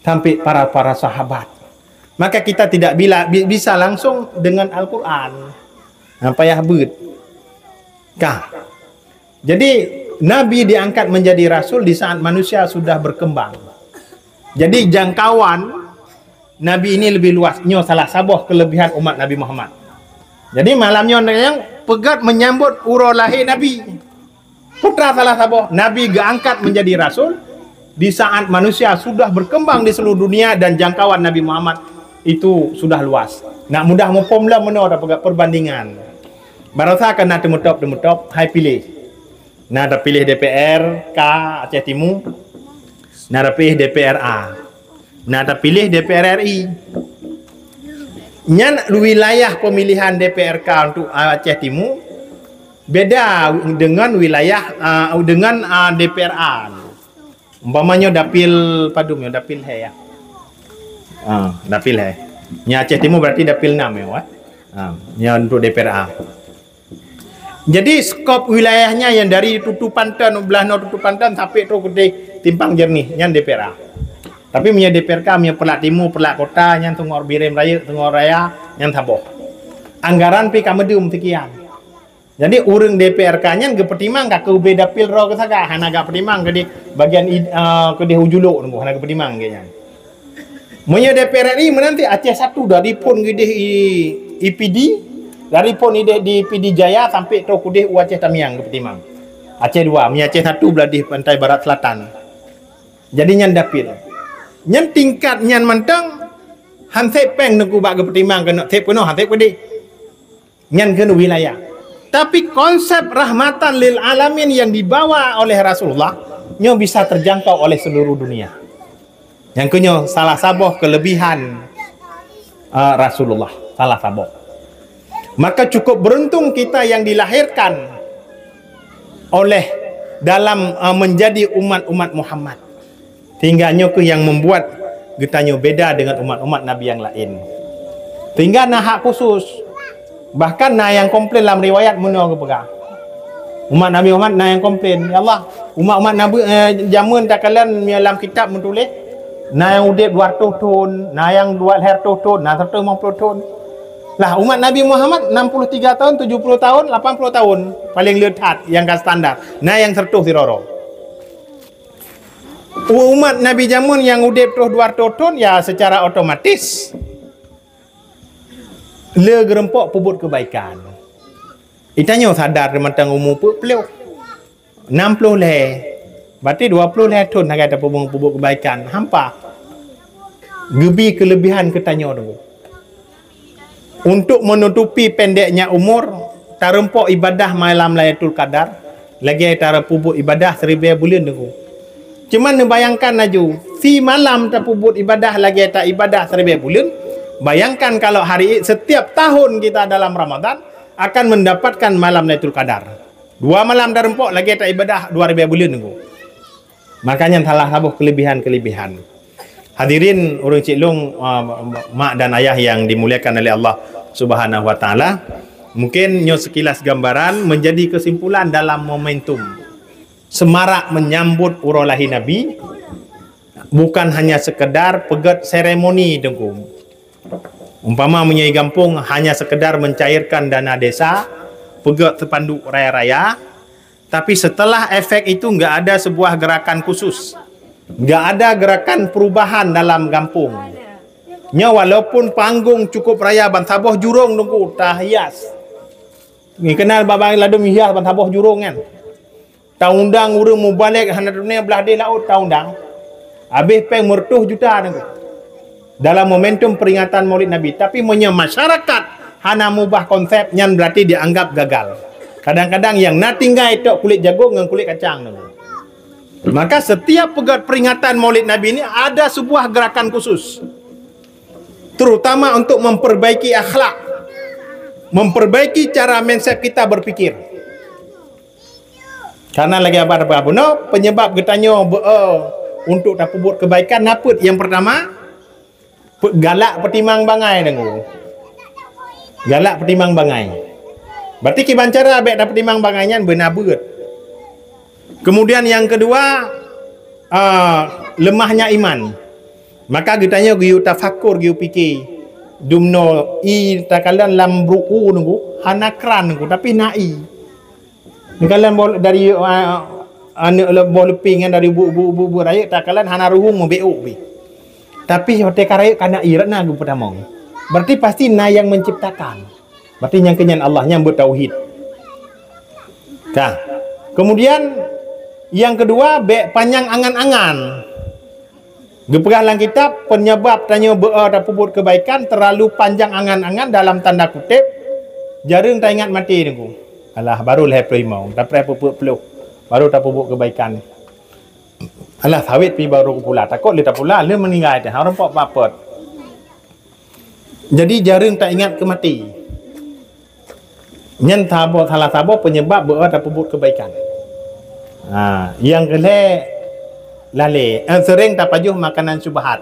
sampai para-para sahabat. Maka kita tidak bila, bi- bisa langsung dengan Al-Quran. Nah, payah beut. Kah. Jadi Nabi diangkat menjadi rasul di saat manusia sudah berkembang. Jadi jangkauan Nabi ini lebih luas. Nyoe salah saboh kelebihan umat Nabi Muhammad. Jadi malam nyoe yang peugét menyambut uroe lahé Nabi. Putra salah saboh Nabi geuangkat menjadi rasul di saat manusia sudah berkembang di seluruh dunia dan jangkauan Nabi Muhammad itu sudah luas. Nak mudah muphom lom meunoe tapeugah perbandingan. Barosa ka na teumutop-teumutop hai piléh. Na tapiléh D P R K Aceh Timu, na tapiléh D P R A, na tapiléh D P R R I. Nyan wilayah pemilihan D P R K untuk Aceh Timu beda dengan wilayah, ah, dengan, ah, D P R A. Umpamanya dapil padum ya, dapil hai ya. Ah, dapil hai. Nya Aceh Timu berarti dapil enam ya, Wak. Ah, nya untuk D P R A. Jadi skop wilayahnya yang dari Tutu Panton, belah no Tutu Panton sampai tu keudeh Simpang Jernih, nyan D P R A. Tapi meunyo D P R K, meunyo Peulat Timu, Peulat Kota, nyan Sungai Bireuen Raya, Sungai Raya, nyan saboh. Anggaran pi ka meudum sekian. Jadi ureuëng D P R K nyan geupeutimang ka keubé dapil roh keusaga, hana gak peutimang keudeh bagian i-, eh, keudeh u julok nunggu, hana geupeutimang geuh nyan. Meunyo D P R R I meunan ti Aceh satu dari phon geudeh i, I P D, dari phon ideh di P D Jaya sampai troh keudeh u Aceh Tamiang geupeutimang. Aceh dua, meunyo Aceh satu belah di pantai barat selatan. Jadi nyan dapil. Nyan tingkat nyan mantong han sép péng Teungku bak geupeutimang keunoe sép keunoe han sép keudeh. Nyan keuneuk wilayah. Tapi konsep rahmatan lil alamin yang dibawa oleh Rasulullah nyoe bisa terjangkau oleh seluruh dunia. Nyang keunyoe salah saboh kelebihan uh, Rasulullah, salah saboh. Maka cukup beruntung kita yang dilahirkan oleh dalam uh, menjadi umat-umat Muhammad. Sehingga nyoe keuh yang membuat geutanyoe beda dengan umat-umat Nabi yang lain. Sehingga na hak khusus. Bahkan na nyang komplain lam riwayat meunoe geupeugah. Umat Nabi Muhammad na nyang komplain, "Ya Allah, umat-umat Nabi eh, jameun takalon lam kitab meutuléh, na nyang udeb dua ratus thon, na nyang dua ratus thon, na seratus lima puluh thon." Lah umat Nabi Muhammad enam puluh tiga tahun, tujuh puluh tahun, lapan puluh tahun paling le that nyang ka standar. Na nyang seratus sidroe. Umat Nabi jameun nyang udeb troh dua ratus thon, ya secara otomatis le geureumpok peubuet kebaikan. Itanyoe sadar mantong umu peuet ploh, enam ploh lhèe, berarti dua ploh lhèe thon hagai tapeubuet peubuet kebaikan. Hampa geubi kelebihan keu tanyoe tu. Untuk menutupi pendeknya umur, tareumpok ibadah malam Lailatul Qadar lagèe tarapeubuet ibadah siribèe buleuen Teungku. Cuma neubayangkan laju, si malam tapeubuet ibadah lagèe ta ibadah siribèe buleuen, bayangkan kalau hari setiap tahun kita dalam Ramadan akan mendapatkan malam Lailatul Qadar. Dua malam tareumpok lagèe ta ibadah dua ribèe buleuen Teungku. Makanya salah saboh kelebihan-kelebihan. Hadirin ureueng cit lông, uh, mak dan ayah yang dimuliakan oleh Allah Subhanahu wa taala, mungkin nyoe sekilas gambaran menjadi kesimpulan dalam momentum semarak menyambut uroe lahé Nabi, bukan hanya sekedar peugöt seremoni Teungku. Umpama meunyoe gampông hanya sekedar mencairkan dana desa, peugöt spanduk raya-raya, tapi setelah efek itu enggak ada sebuah gerakan khusus. Enggak ada gerakan perubahan dalam gampông. Nyoe walaupun panggung cukup raya ban saboh jurông Teungku tahias. Ngikenal babah ladôm hias ban saboh jurông nyan. Taundang ureueng mubalek hana teunai blah deh laôt taundang. Habéh péng meureutoh juta Teungku. Dalam momentum peringatan Maulid Nabi. Tapi meunyoe masyarakat hana mubah konsep, nyan berarti dianggap gagal. Kadang-kadang yang na tinggai tok kulit jagong ngon kulit kacang Teungku. Maka setiap peugöt peringatan Maulid Nabi ni ada sebuah gerakan khusus. Terutama untuk memperbaiki akhlak. Memperbaiki cara mindset kita berpikir. Karena lagèe abah bunoe, penyebab geutanyoe beu untuk tapeubuet kebaikan na peuet? Yang pertama, pe- galak peutimang bangai Teungku. Galak peutimang bangai. Berarti kiban cara bèk tapeutimang bangai nyan beuna beuet. Kemudian yang kedua, uh, lemahnya iman. Maka geutanyoe geuyue tafakur, geuyue pike. Dumnoe i takalon lam bruku Teungku, hana kran Teungku, tapi na i. Takalon boh dari uh, aneuk le- boh leupie nyan dari bu bu bu bu rayeuk takalon hana ruhueng meubeuk pih. Tapi watèe ka rayeuk kana ié na geupeutamong. Berarti pasti na yang menciptakan. Berarti nyang keunyan Allah nyang beutauhid. Ka. Kemudian yang kedua bèk panyang angan-angan. Geupeugah lam kitab, penyebab tanyoe beu tapeubuet kebaikan terlalu panjang angan-angan dalam tanda kutip, jareueng taingat maté Teungku. Alah, baru lhèe ploh limong, tapeuet peuet ploh, baru tapeubuet kebaikan. Alah, sawét pi baru pula, takot lé tapula, lé meuninggai teuh, hareumpok papot. Jadi jareueng taingat keu maté. Nyan saboh salah saboh penyebab beu tapeubuet kebaikan. Ha, yang keulhèe lalé, eh, sering tapajoh makanan syubhat.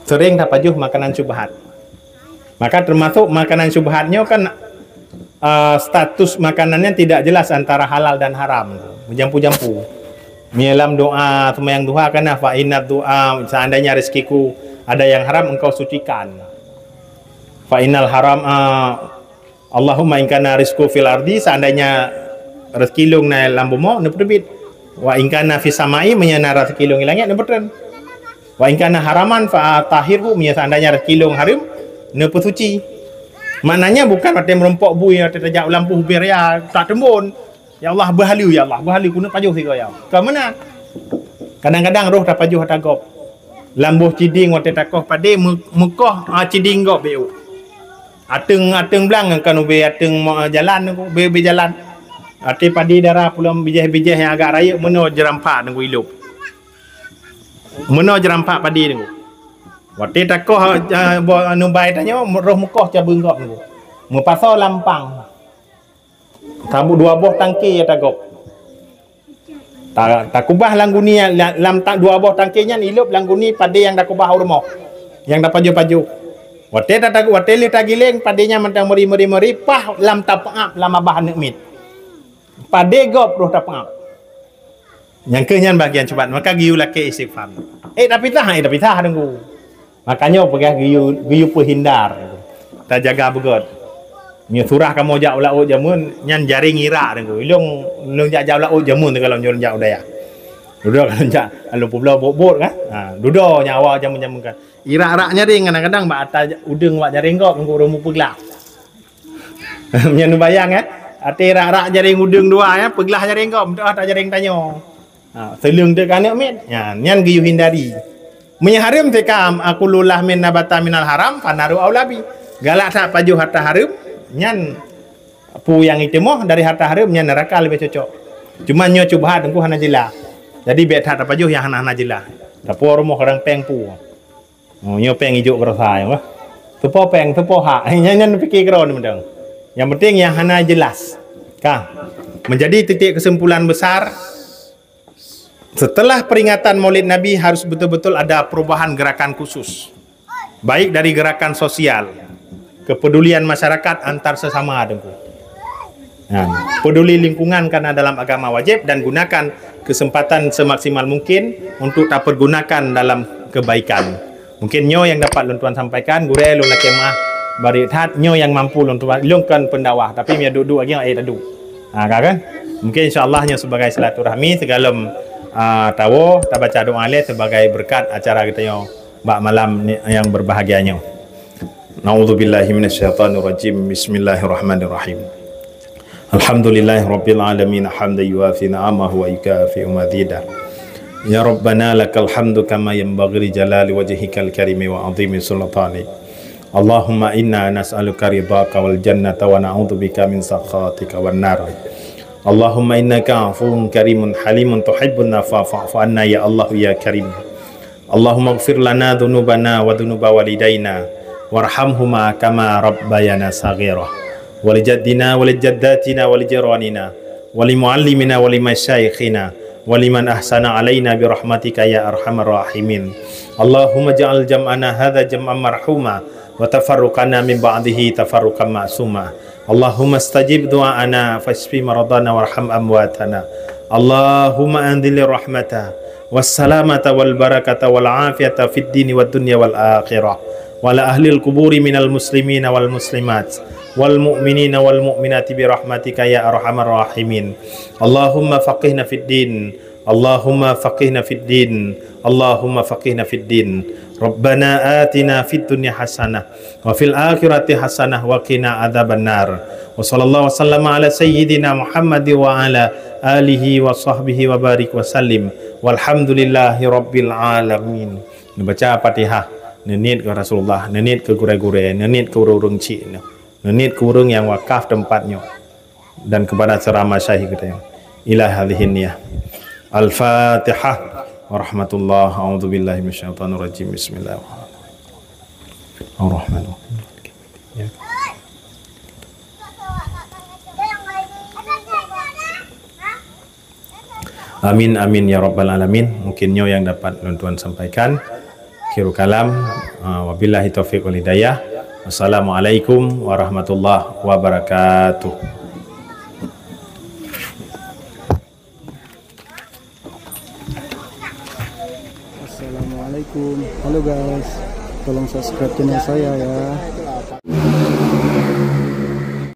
Sering tapajoh makanan syubhat. Maka termasuk makanan syubhat nyoe kan uh, status makanannya tidak jelas antara halal dan haram. Jampu-jampu. Meunyoe lam doa semayang duha kana fa inna doa seandainya rezekiku ada yang haram engkau sucikan. Fa innal haram uh, Allahumma in kana rizqu fil ardi, seandainya rezeki lôn na lam bumoe, neupeuteubiet. Wa in kana fis samai, meunyoe na rezeki lôn i langét, neupeutreun. Wa in kana haraman fa tahhirhu, meunyoe seandainya rezeki lôn hareuem, neupeusuci. Maknanya bukan watèe meurumpok bui, watèe tajak u lampôh ubé raya, tak teumbon. Ya Allah, beuhaleue, ya Allah, beuhaleue, keuneuk pajoh sigoe, ya Allah. Ka meunan. Kadang-kadang roh tapajoh ata gob. Lam boh ciding watée takoh padé meu-, meukoh, ah, ciding gob beu. Ateueng-ateueng blang kan ubé ateueng mo-, jalan, ubé-ubé jalan. Até padé dara pulang bijéh-bijéh nyang agak rayeuk meunoe jeurampak teungku ilop. Meunoe jeurampak padé teungku. Watée takoh, ah, boh anu bai tanyoe roh meukoh cabeung gob teungku. Meupasoe lampang. Tabu dua boh tangke ya tagob. Ta-, takubah lam guni la-, lam ta-, dua boh tangke nyan ilop lam guni padé nyang takubah u rumoh. Nyang tapajoh-pajoh. Watée ta-, watée lheueh tagiléng padé nyan mantong meuri-meuri-meuri pah lam tapeuab lam abah aneuk miet. Padé gob roh tapeuab. Nyang keu nyan bagian cubat maka geuyue lakée istighfar. Eh tapi tah, eh tapi tah deungku. Makanya peugah geuyue, geuyue peuhindar. Tajaga beugét. Nyoe surah kamoe jak u laôt jameun nyan jaréng irak deungku. Ilong lôn jak jak u laôt jameun teuka lôn jak u dayah. Dudoe ka lôn jak alun peubloe bot-bot kan. Ha, dudoe nyawa jameun-jameun kan. Irak-rak nyaréng kadang-kadang bak ata udeueng wak jaréng gob deungku ureueng mupeuglah. Nyan bayang eh. Até rak-rak jaréng udeueng dua ya, peuglah jaréng gob, meutuah ata jaréng tanyoe. Ha, seuleueng teuk aneuk miet. Nyan, nyan geuyue hindari. Meunyoe hareuem teuka akulu lahmin nabata minal haram fanaru aulabi. Galak that pajoh harta hareuem, nyan peue nyang iteumoh dari harta hareuem nyan neraka leubeh cocok. Cuma nyoe cubhat teungku hana jeulaih. Jadi bék that tapajoh nyang hana-hana jeulaih. Tapo rumoh orang péng pu. Oh, nyoe péng ijok keurasa nyoe bah. Teupo péng, teupo hak. Nyan nyan pike keudroe ni mantong. Yang penting yang hana jelas. Ka. Menjadi titik kesimpulan besar, setelah peringatan Maulid Nabi harus betul-betul ada perubahan gerakan khusus. Baik dari gerakan sosial, kepedulian masyarakat antar sesama teungku. Nah, peduli lingkungan karena dalam agama wajib dan gunakan kesempatan semaksimal mungkin untuk tapergunakan dalam kebaikan. Mungkin nyoe yang dapat lôn tuan sampaikan, gurée lôn lakée meuah bari that nyoe yang mampu lôn tuan lôn kan pendakwah, tapi mia dudu lagi eh tadu. Ha, ka kan? Mungkin insya-Allah nyoe sebagai silaturahmi segalom ah, tawoe tabaca doa lé sebagai berkat acara kita nyoe bak malam ni yang berbahagia nyoe. Na'udzubillahi minasyaitonirrajim. Bismillahirrahmanirrahim. Alhamdulillahirabbil alamin hamdan yuwafi ni'amahu wa yukafi'u mazida. Ya Rabbana lakal hamdu kama yanbaghi li jalali wajhikal karimi wa azimi sultanik. Allahumma inna nas'aluka ridhaka wal jannata wa na'udzubika min sakhatika wan nar. Allahumma innaka afuwun karimun halimun tuhibbun afwa fa'fu anna ya Allah ya Karim. Allahumma ighfir lana dzunubana wa dzunuba walidaina warhamhuma kama rabbayana shaghira. Wa li jaddina wa li jaddatina wa li jiranina wa li muallimina wa li masyaikhina wa liman ahsana alaina bi rahmatika ya arhamar rahimin. Allahumma ja'al jam'ana hadza jam'an marhuma wa tafarruqana min ba'dihi tafarruqan ma'suma. Allahumma stajib du'aana fashfi maradana warham amwatana. Allahumma anzil rahmata wassalamata wal barakata wal afiyata fid dini wad dunya wal akhirah. Wa ala ahlil quburi minal muslimina wal muslimat wal mu'minina wal mu'minati bi rahmatika ya arhamar rahimin. Allahumma faqihna fid din. Allahumma faqihna fid din. Allahumma faqihna fid din. Rabbana atina fid dunya hasanah wa fil akhirati hasanah wa qina adzabannar. Wa sallallahu wasallama ala sayyidina Muhammad wa ala alihi wa sahbihi wa barik wa sallim. Walhamdulillahi rabbil alamin. Neubaca Fatihah, neuniet keu Rasulullah, neuniet keu gurée-gurée, neuniet keu ureuëng-ureuëng chik nyoe, neuniet keu ureuëng nyang wakaf teumpat nyoe. Dan kepada seurama syahid kita yang ila hadhihi niyah. Al-Fatihah. Warahmatullah. A'udzubillahi minasyaitonirrajim. Bismillahirrahmanirrahim. Amin, amin ya rabbal alamin. Mungkin nyoe yang dapat lôn tuan sampaikan. Akhirul kalam, ah, wabillahi taufiq wal hidayah. Wassalamualaikum warahmatullahi wabarakatuh. Assalamualaikum. Halo guys, tolong subscribe channel saya ya.